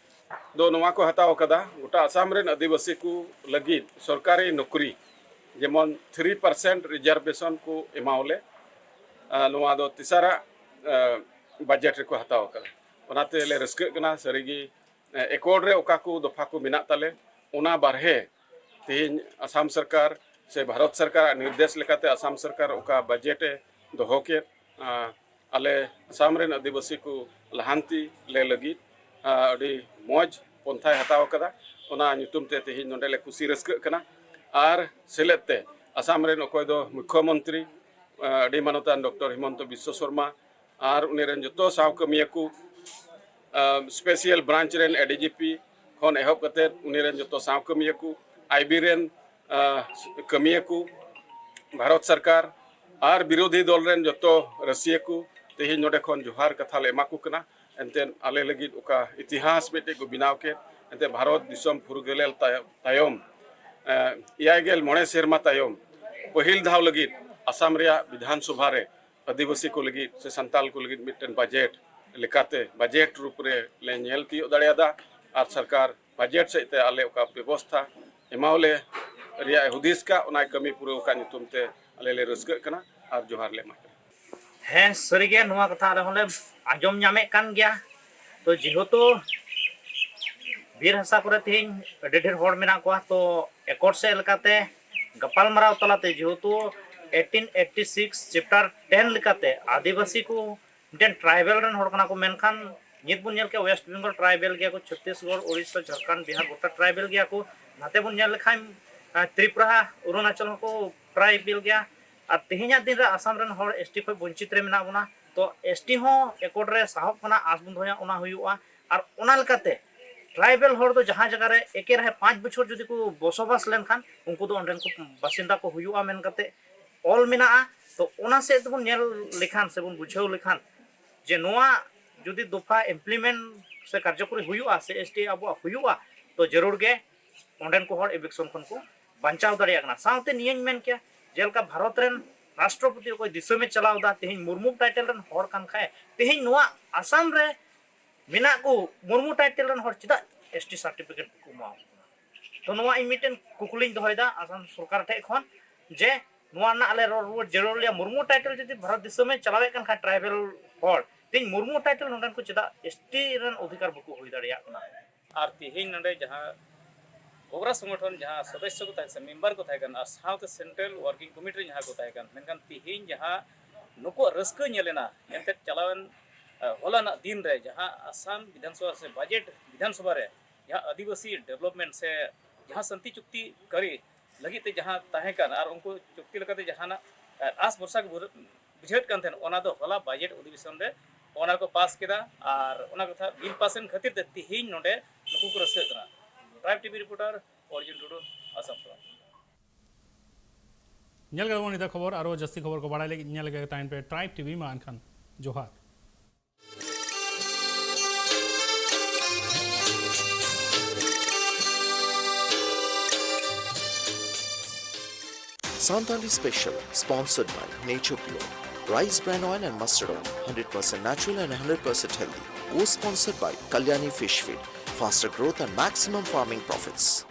ᱫᱚ ᱱᱚᱣᱟ ᱠᱚ ᱦᱟᱛᱟᱣ ᱟᱠᱟᱫᱟ, ᱜᱚᱴᱟ ᱟᱥᱟᱢ ᱨᱮᱱ ᱟᱹᱫᱤᱵᱟᱹᱥᱤ ᱠᱚ ᱞᱟᱹᱜᱤᱫ ᱥᱚᱨᱠᱟᱨᱤ ᱱᱚᱠᱨᱤ, ᱡᱮᱢᱚᱱ three percent reservation ᱠᱚ ᱮᱢᱟᱣᱞᱮ, ᱟ, ᱱᱚᱣᱟ ᱫᱚ ᱛᱮᱥᱟᱨᱟᱜ, ᱟ, ᱵᱟᱡᱮᱴ ᱨᱮᱠᱚ ᱦᱟᱛᱟᱣ ᱟᱠᱟᱫᱟ᱾ ᱚᱱᱟᱛᱮ ᱞᱮ ᱨᱟᱹᱥᱠᱟᱹᱜ ᱠᱟᱱᱟ᱾ ᱥᱟᱹᱨᱤᱜᱮ, ᱮ, ᱮᱠᱚᱨᱰ ᱨᱮ ᱚᱠᱟ ᱠᱚ ᱫᱚᱯᱷᱟ ᱠᱚ ᱢᱮᱱᱟᱜ ᱛᱟᱞᱮ, ᱚᱱᱟ ᱵᱟᱨᱦᱮ ᱛᱮᱦᱮᱧ ᱟᱥᱟᱢ ᱥᱚᱨᱠᱟᱨ ᱥᱮ ᱵᱷᱟᱨᱚᱛ ᱥᱚᱨᱠᱟᱨᱟᱜ ᱱᱤᱨᱫᱮᱥ ᱞᱮᱠᱟᱛᱮ ᱟᱥᱟᱢ ᱥᱚᱨᱠᱟᱨ ᱚᱠᱟ ᱵᱟᱡᱮᱴ ᱮ ᱫᱚᱦᱚ ᱠᱮᱫ, ᱟ, ᱟᱞᱮ ᱟᱥᱟᱢ ᱨᱮᱱ ᱟᱹᱫᱤᱵᱟᱹᱥᱤ ᱠᱚ ᱞᱟᱦᱟᱱᱛᱤ ᱞᱮ ᱞᱟᱹᱜᱤᱫ, ᱟ, ᱟᱹᱰᱤ ᱢᱚᱡᱽ ᱯᱚᱱᱛᱷᱟᱭ ᱦᱟᱛᱟᱣ ᱟᱠᱟᱫᱟ᱾ ᱚᱱᱟ ᱧᱩᱛᱩᱢ ᱛᱮ ᱛᱮᱦᱮᱧ ᱱᱚᱰᱮ ᱞᱮ ᱠᱩᱥᱤ ᱨᱟᱹᱥᱠᱟᱹᱜ ᱠᱟᱱᱟ᱾ ᱟᱨ ᱥᱮᱞᱮᱫ ᱛᱮ ᱟᱥᱟᱢ ᱨᱮᱱ ᱚᱠᱚᱭ ᱫᱚ ᱢᱩᱠᱷᱭᱚ ᱢᱚᱱᱛᱨᱤ, ᱟ, ᱟᱹᱰᱤ ᱢᱟᱱᱚᱛᱟᱱ ᱰᱚᱠᱴᱚᱨ ᱦᱤᱢᱚᱱᱛᱚ ᱵᱤᱥᱥᱚ ᱥᱚᱨᱢᱟ, ᱟᱨ ᱩᱱᱤ ᱨᱮᱱ ᱡᱚᱛᱚ ᱥᱟᱶ ᱠᱟᱹᱢᱤᱭᱟᱹ ᱠᱚ, ᱟ, ᱥᱯᱮᱥᱤᱭᱟᱞ ᱵᱨᱟᱧᱪ ᱨᱮᱱ ᱮ ᱰᱤ ᱡᱤ ᱯᱤ ᱠᱷᱚᱱ ᱮᱦᱚᱵ ᱠᱟᱛᱮ ᱩᱱᱤ ᱨᱮᱱ ᱡᱚᱛᱚ ᱥᱟᱶ ᱠᱟᱹᱢᱤᱭᱟᱹ ᱠᱚ, ᱟᱭ ᱵᱤ ᱨᱮᱱ, ᱟ, ᱠᱟᱹᱢᱤᱭᱟᱹ ᱠᱚ, ᱵᱷᱟᱨᱚᱛ ᱥᱚᱨᱠᱟᱨ ᱟᱨ ᱵᱤᱨᱳᱫᱷᱤ ᱫᱚᱞ ᱨᱮᱱ ᱡᱚᱛᱚ ᱨᱟᱹᱥᱤᱭᱟᱹ ᱠᱚ ᱛᱮᱦᱮᱧ ᱱᱚᱰᱮ ᱠᱷᱚᱱ ᱡᱚᱦᱟᱨ ᱠᱟᱛᱷᱟ ᱞᱮ ᱮᱢᱟ ᱠᱚ ᱠᱟᱱᱟ᱾ ᱮᱱᱛᱮᱫ ᱟᱞᱮ ᱞᱟᱹᱜᱤᱫ ᱚᱠᱟ ᱤᱛᱤᱦᱟᱥ ᱢᱤᱫᱴᱮᱡ ᱠᱚ ᱵᱮᱱᱟᱣ ᱠᱮᱫ, ᱮᱱᱛᱮᱫ ᱵᱷᱟᱨᱚᱛ ᱫᱤᱥᱚᱢ ᱯᱷᱩᱨᱜᱟᱹᱞᱮᱞ ᱛᱟᱭ-, ᱛᱟᱭᱚᱢ, ᱮ, ᱮᱭᱟᱭ ᱜᱮᱞ ᱢᱚᱬᱮ ᱥᱮᱨᱢᱟ ᱛᱟᱭᱚᱢ ᱯᱟᱹᱦᱤᱞ ᱫᱷᱟᱣ ᱞᱟᱹᱜᱤᱫ ᱟᱥᱟᱢ ᱨᱮᱭᱟᱜ ᱵᱤᱫᱷᱟᱱ ᱥᱚᱵᱷᱟ ᱨᱮ ᱟᱹᱫᱤᱵᱟᱹᱥᱤ ᱠᱚ ᱞᱟᱹᱜᱤᱫ ᱥᱮ ᱥᱟᱱᱛᱟᱞ ᱠᱚ ᱞᱟᱹᱜᱤᱫ ᱢᱤᱫᱴᱮᱱ ᱵᱟᱡᱮᱴ ᱞᱮᱠᱟᱛᱮ ᱵᱟᱡᱮᱴ ᱨᱩᱯ ᱨᱮ ᱞᱮ ᱧᱮᱞ ᱛᱤᱭᱳᱜ ᱫᱟᱲᱮᱭᱟᱫᱟ᱾ ᱟᱨ ᱥᱚᱨᱠᱟᱨ ᱵᱟᱡᱮᱴ ᱥᱮᱫ ᱛᱮ ᱟᱞᱮ ᱚᱠᱟ ᱵᱮᱵᱚᱥᱛᱷᱟ ᱮᱢᱟᱣᱞᱮ ᱨᱮᱭᱟᱜ ᱮ ᱦᱩᱫᱤᱥ ᱠᱟᱜ, ᱚᱱᱟᱭ ᱠᱟᱹᱢᱤ ᱯᱩᱨᱟᱹᱣ ᱟᱠᱟᱫ ᱧᱩᱛᱩᱢ ᱛᱮ ᱟᱞᱮ ᱞᱮ ᱨᱟᱹᱥᱠᱟᱹᱜ ᱠᱟᱱᱟ ᱟᱨ ᱡᱚᱦᱟᱨ ᱞᱮ ᱮᱢᱟᱭ ᱠᱟᱱᱟ᱾ ᱦᱮᱸ, ᱥᱟᱹᱨᱤᱜᱮ ᱱᱚᱣᱟ ᱠᱟᱛᱷᱟ ᱟᱞᱮ ᱦᱚᱸᱞᱮ ᱟᱸᱡᱚᱢ ᱧᱟᱢᱮᱫ ᱠᱟᱱ ᱜᱮᱭᱟ᱾ ᱛᱚ, ᱡᱮᱦᱮᱛᱩ ᱵᱤᱨ ᱦᱟᱥᱟ ᱠᱚᱨᱮ ᱛᱮᱦᱮᱧ ᱟᱹᱰᱤ ᱰᱷᱮᱨ ᱦᱚᱲ ᱢᱮᱱᱟᱜ ᱠᱚᱣᱟ, ᱛᱚ ᱮᱠᱚᱨ ᱥᱮᱫ ᱞᱮᱠᱟᱛᱮ ᱜᱟᱯᱟᱞᱢᱟᱨᱟᱣ ᱛᱟᱞᱟᱛᱮ, ᱡᱮᱦᱮᱛᱩ eighteen eighty six chapter ten ᱞᱮᱠᱟᱛᱮ ᱟᱹᱫᱤᱵᱟᱹᱥᱤ ᱠᱚ ᱢᱤᱫᱴᱮᱱ ᱴᱨᱟᱭᱵᱮᱞ ᱨᱮᱱ ᱦᱚᱲ ᱠᱟᱱᱟ ᱠᱚ, ᱢᱮᱱᱠᱷᱟᱱ ᱱᱤᱛ ᱵᱚᱱ ᱧᱮᱞ ᱠᱮᱜᱼᱟ, ᱳᱭᱮᱥᱴ ᱵᱮᱝᱜᱚᱞ ᱴᱨᱟᱭᱵᱮᱞ ᱜᱮᱭᱟ ᱠᱚ, ᱪᱷᱚᱛᱛᱤᱥᱜᱚᱲ, ᱳᱰᱤᱥᱟ, ᱡᱷᱟᱲᱠᱷᱚᱸᱰ, ᱵᱤᱦᱟᱨ ᱜᱚᱴᱟ ᱴᱨᱟᱭᱵᱮᱞ ᱜᱮᱭᱟ ᱠᱚ᱾ ᱱᱟᱛᱮ ᱵᱚᱱ ᱧᱮᱞ ᱞᱮᱠᱷᱟᱱ, ᱟᱨ, ᱛᱨᱤᱯᱩᱨᱟ, ᱚᱨᱩᱱᱟᱪᱚᱞ ᱦᱚᱸᱠᱚ ᱴᱨᱟᱭᱵᱮᱞ ᱜᱮᱭᱟ᱾ ᱟᱨ ᱛᱮᱦᱮᱧᱟᱜ ᱫᱤᱱ ᱨᱮ ᱟᱥᱟᱢ ᱨᱮᱱ ᱦᱚᱲ ᱮᱥ ᱴᱤ ᱠᱷᱚᱱ ᱵᱚᱧᱪᱤᱛ ᱨᱮ ᱢᱮᱱᱟᱜ ᱵᱚᱱᱟ᱾ ᱛᱚ ᱮᱥ ᱴᱤ ᱦᱚᱸ ᱮᱠᱚᱨᱰ ᱨᱮ ᱥᱟᱦᱚᱵ ᱠᱟᱱᱟ, ᱟᱸᱥ ᱵᱚᱱ ᱫᱚᱦᱚᱭᱟ ᱚᱱᱟ ᱦᱩᱭᱩᱜᱼᱟ᱾ ᱟᱨ ᱚᱱᱟ ᱞᱮᱠᱟᱛᱮ ᱴᱨᱟᱭᱵᱮᱞ ᱦᱚᱲ ᱫᱚ ᱡᱟᱦᱟᱸ ᱡᱟᱭᱜᱟ ᱨᱮ ᱮᱠᱮ ᱨᱟᱦᱮ ᱯᱟᱸᱪ ᱵᱚᱪᱷᱚᱨ ᱡᱩᱫᱤ ᱠᱚ ᱵᱚᱥᱚᱵᱟᱥ ᱞᱮᱱᱠᱷᱟᱱ, ᱩᱱᱠᱩ ᱫᱚ ᱚᱸᱰᱮᱱ ᱠᱚ ᱵᱟᱥᱤᱱᱫᱟ ᱠᱚ ᱦᱩᱭᱩᱜᱼᱟ ᱢᱮᱱ ᱠᱟᱛᱮ ᱚᱞ ᱢᱮᱱᱟᱜᱼᱟ᱾ ᱛᱚ ᱚᱱᱟ ᱥᱮᱫ ᱛᱮᱵᱚᱱ ᱧᱮᱞ ᱞᱮᱠᱷᱟᱱ ᱥᱮᱵᱚᱱ ᱵᱩᱡᱷᱟᱹᱣ ᱞᱮᱠᱷᱟᱱ, ᱡᱮ ᱱᱚᱣᱟ ᱡᱩᱫᱤ ᱫᱚᱯᱷᱟ implement ᱥᱮ ᱠᱟᱨᱡᱚᱠᱚᱨᱤ ᱦᱩᱭᱩᱜᱼᱟ ᱥᱮ ᱮᱥ ᱴᱤ ᱟᱵᱚᱣᱟᱜ ᱦᱩᱭᱩᱜᱼᱟ, ᱛᱚ ᱡᱟᱹᱨᱩᱲ ᱜᱮ ᱚᱸᱰᱮᱱ ᱠᱚ ᱦᱚᱲ eviction ᱠᱷᱚᱱ ᱠᱚ ᱵᱟᱧᱪᱟᱣ ᱫᱟᱲᱮᱭᱟᱜ ᱠᱟᱱᱟ᱾ ᱥᱟᱶᱛᱮ ᱱᱤᱭᱟᱹᱧ ᱢᱮᱱ ᱠᱮᱭᱟ, ᱡᱮᱞᱮᱠᱟ ᱵᱷᱟᱨᱚᱛ ᱨᱮᱱ ᱨᱟᱥᱴᱨᱚᱯᱚᱛᱤ ᱚᱠᱚᱭ ᱫᱤᱥᱚᱢᱮ ᱪᱟᱞᱟᱣ ᱮᱫᱟ, ᱛᱮᱦᱮᱧ ᱢᱩᱨᱢᱩ title ᱨᱮᱱ ᱦᱚᱲ ᱠᱟᱱ ᱠᱷᱟᱡ, ᱛᱮᱦᱮᱧ ᱱᱚᱣᱟ ᱟᱥᱟᱢ ᱨᱮ ᱢᱮᱱᱟᱜ ᱠᱚ ᱢᱩᱨᱢᱩ title ᱨᱮᱱ ᱦᱚᱲ ᱪᱮᱫᱟᱜ ᱮᱥ ᱴᱤ certificate ᱠᱚ ᱮᱢᱟ ᱠᱚ ᱠᱟᱱᱟ? ᱛᱚ ᱱᱚᱣᱟ ᱤᱧ ᱢᱤᱫᱴᱮᱱ ᱠᱩᱠᱞᱤᱧ ᱫᱚᱦᱚᱭᱮᱫᱟ ᱟᱥᱟᱢ ᱥᱚᱨᱠᱟᱨ ᱴᱷᱮᱡ ᱠᱷᱚᱱ, ᱡᱮ ᱱᱚᱣᱟ ᱨᱮᱱᱟᱜ ᱟᱞᱮ ᱨᱚᱲ ᱨᱩᱣᱟᱹᱲ ᱡᱟᱹᱨᱩᱲ ᱞᱮᱭᱟ᱾ ᱢᱩᱨᱢᱩ title ᱡᱩᱫᱤ ᱵᱷᱟᱨᱚᱛ ᱫᱤᱥᱚᱢᱮ ᱪᱟᱞᱟᱣᱮᱫ ᱠᱟᱱ ᱠᱷᱟᱱ ᱴᱨᱟᱭᱵᱮᱞ ᱦᱚᱲ, ᱛᱮᱦᱮᱧ ᱢᱩᱨᱢᱩ ᱴᱟᱭᱴᱮᱞ ᱱᱚᱰᱮᱱ ᱠᱚ ᱪᱮᱫᱟᱜ ᱮᱥᱴᱤ ᱨᱮᱱ ᱚᱫᱷᱤᱠᱟᱨ ᱵᱟᱠᱚ ᱦᱩᱭ ᱫᱟᱲᱮᱭᱟᱜ ᱠᱟᱱᱟ? ᱟᱨ ᱛᱮᱦᱮᱧ ᱱᱚᱰᱮ ᱡᱟᱦᱟᱸ ᱠᱳᱵᱨᱟ ᱥᱚᱝᱜᱚᱴᱷᱚᱱ ᱡᱟᱦᱟᱸ ᱥᱚᱫᱚᱥᱥᱚ ᱠᱚ ᱛᱟᱦᱮᱸ ᱠᱟᱱᱟ, ᱢᱮᱢᱵᱟᱨ ᱠᱚ ᱛᱟᱦᱮᱸ ᱠᱟᱱᱟ, ᱟᱨ ᱥᱟᱶᱛᱮ ᱥᱮᱱᱴᱨᱟᱞ ᱣᱟᱨᱠᱤᱝ ᱠᱚᱢᱤᱴᱤ ᱨᱮ ᱡᱟᱦᱟᱸ ᱠᱚ ᱛᱟᱦᱮᱸ ᱠᱟᱱ, ᱢᱮᱱᱠᱷᱟᱱ ᱛᱮᱦᱮᱧ ᱡᱟᱦᱟᱸ ᱱᱩᱠᱩᱣᱟᱜ ᱨᱟᱹᱥᱠᱟᱹ ᱧᱮᱞ ᱮᱱᱟ, ᱮᱱᱛᱮᱫ ᱪᱟᱞᱟᱣᱮᱱ ᱦᱚᱞᱟᱱᱟᱜ ᱫᱤᱱ ᱨᱮ ᱡᱟᱦᱟᱸ ᱟᱥᱟᱢ ᱵᱤᱫᱷᱟᱱ ᱥᱚᱵᱷᱟ ᱥᱮ ᱵᱟᱡᱮᱴ ᱵᱤᱫᱷᱟᱱ ᱥᱚᱵᱷᱟ ᱨᱮ ᱡᱟᱦᱟᱸ ᱟᱹᱫᱤᱵᱟᱹᱥᱤ ᱰᱮᱵᱷᱞᱚᱯᱢᱮᱱᱴ ᱥᱮ ᱡᱟᱦᱟᱸ ᱥᱟᱱᱛᱤ ᱪᱩᱠᱛᱤ ᱠᱟᱹᱨᱤ ᱞᱟᱹᱜᱤᱫ ᱛᱮ ᱡᱟᱦᱟᱸ ᱛᱟᱦᱮᱸ ᱠᱟᱱ ᱟᱨ ᱩᱱᱠᱩ ᱪᱩᱠᱛᱤ ᱞᱮᱠᱟᱛᱮ ᱡᱟᱦᱟᱱᱟᱜ ᱟᱥ ᱵᱷᱚᱨᱥᱟ ᱠᱚ ᱵᱩᱡᱷᱟᱹᱣᱮᱫ ᱠᱟᱱ ᱛᱟᱦᱮᱸᱱ, ᱚᱱᱟ ᱫᱚ ᱦᱚᱞᱟ ᱵᱟᱡᱮᱴ ᱚᱫᱷᱤᱵᱮᱥᱚᱱ ᱨᱮ ᱚᱱᱟ ᱠᱚ ᱯᱟᱥ ᱠᱮᱫᱟ᱾ ᱟᱨ ᱚᱱᱟ ᱠᱟᱛᱷᱟ ᱵᱤᱞ ᱯᱟᱥ ᱮᱱ ᱠᱷᱟᱹᱛᱤᱨ ᱛᱮ ᱛᱮᱦᱮᱧ ᱱᱚᱰᱮ ᱱᱩᱠᱩ ᱠᱚ ᱨᱟᱹᱥᱠᱟᱹᱜ ᱠᱟᱱᱟ᱾ ᱴᱨᱟᱭᱤᱵᱽ ᱴᱤᱵᱷᱤ ᱨᱤᱯᱳᱨᱴᱟᱨ ᱚᱨᱡᱩᱱ ᱴᱩᱰᱩ, ᱟᱥᱟᱢ ᱠᱷᱚᱱ᱾ ᱧᱮᱞ ᱠᱟᱫᱟ ᱵᱚᱱ ᱱᱤᱛᱟᱜ ᱠᱷᱚᱵᱚᱨ᱾ ᱟᱨᱚ ᱡᱟᱹᱥᱛᱤ ᱠᱷᱚᱵᱚᱨ ᱠᱚ ᱵᱟᱲᱟᱭ ᱞᱟᱹᱜᱤᱫ ᱧᱮᱞ ᱞᱮᱜᱮ ᱛᱟᱦᱮᱱ ᱯᱮ ᱴᱨᱟᱭᱤᱵᱽ ᱴᱤᱵᱷᱤ᱾ ᱢᱟ ᱮᱱᱠᱷᱟᱱ ᱡᱚᱦᱟᱨ᱾ Santali Special, sponsored by Nature Pure, Rice Bran Oil and Mustard Oil, hundred percent natural and hundred percent healthy. Co-sponsored by Kalyani Fish Feed, faster growth and maximum farming profits.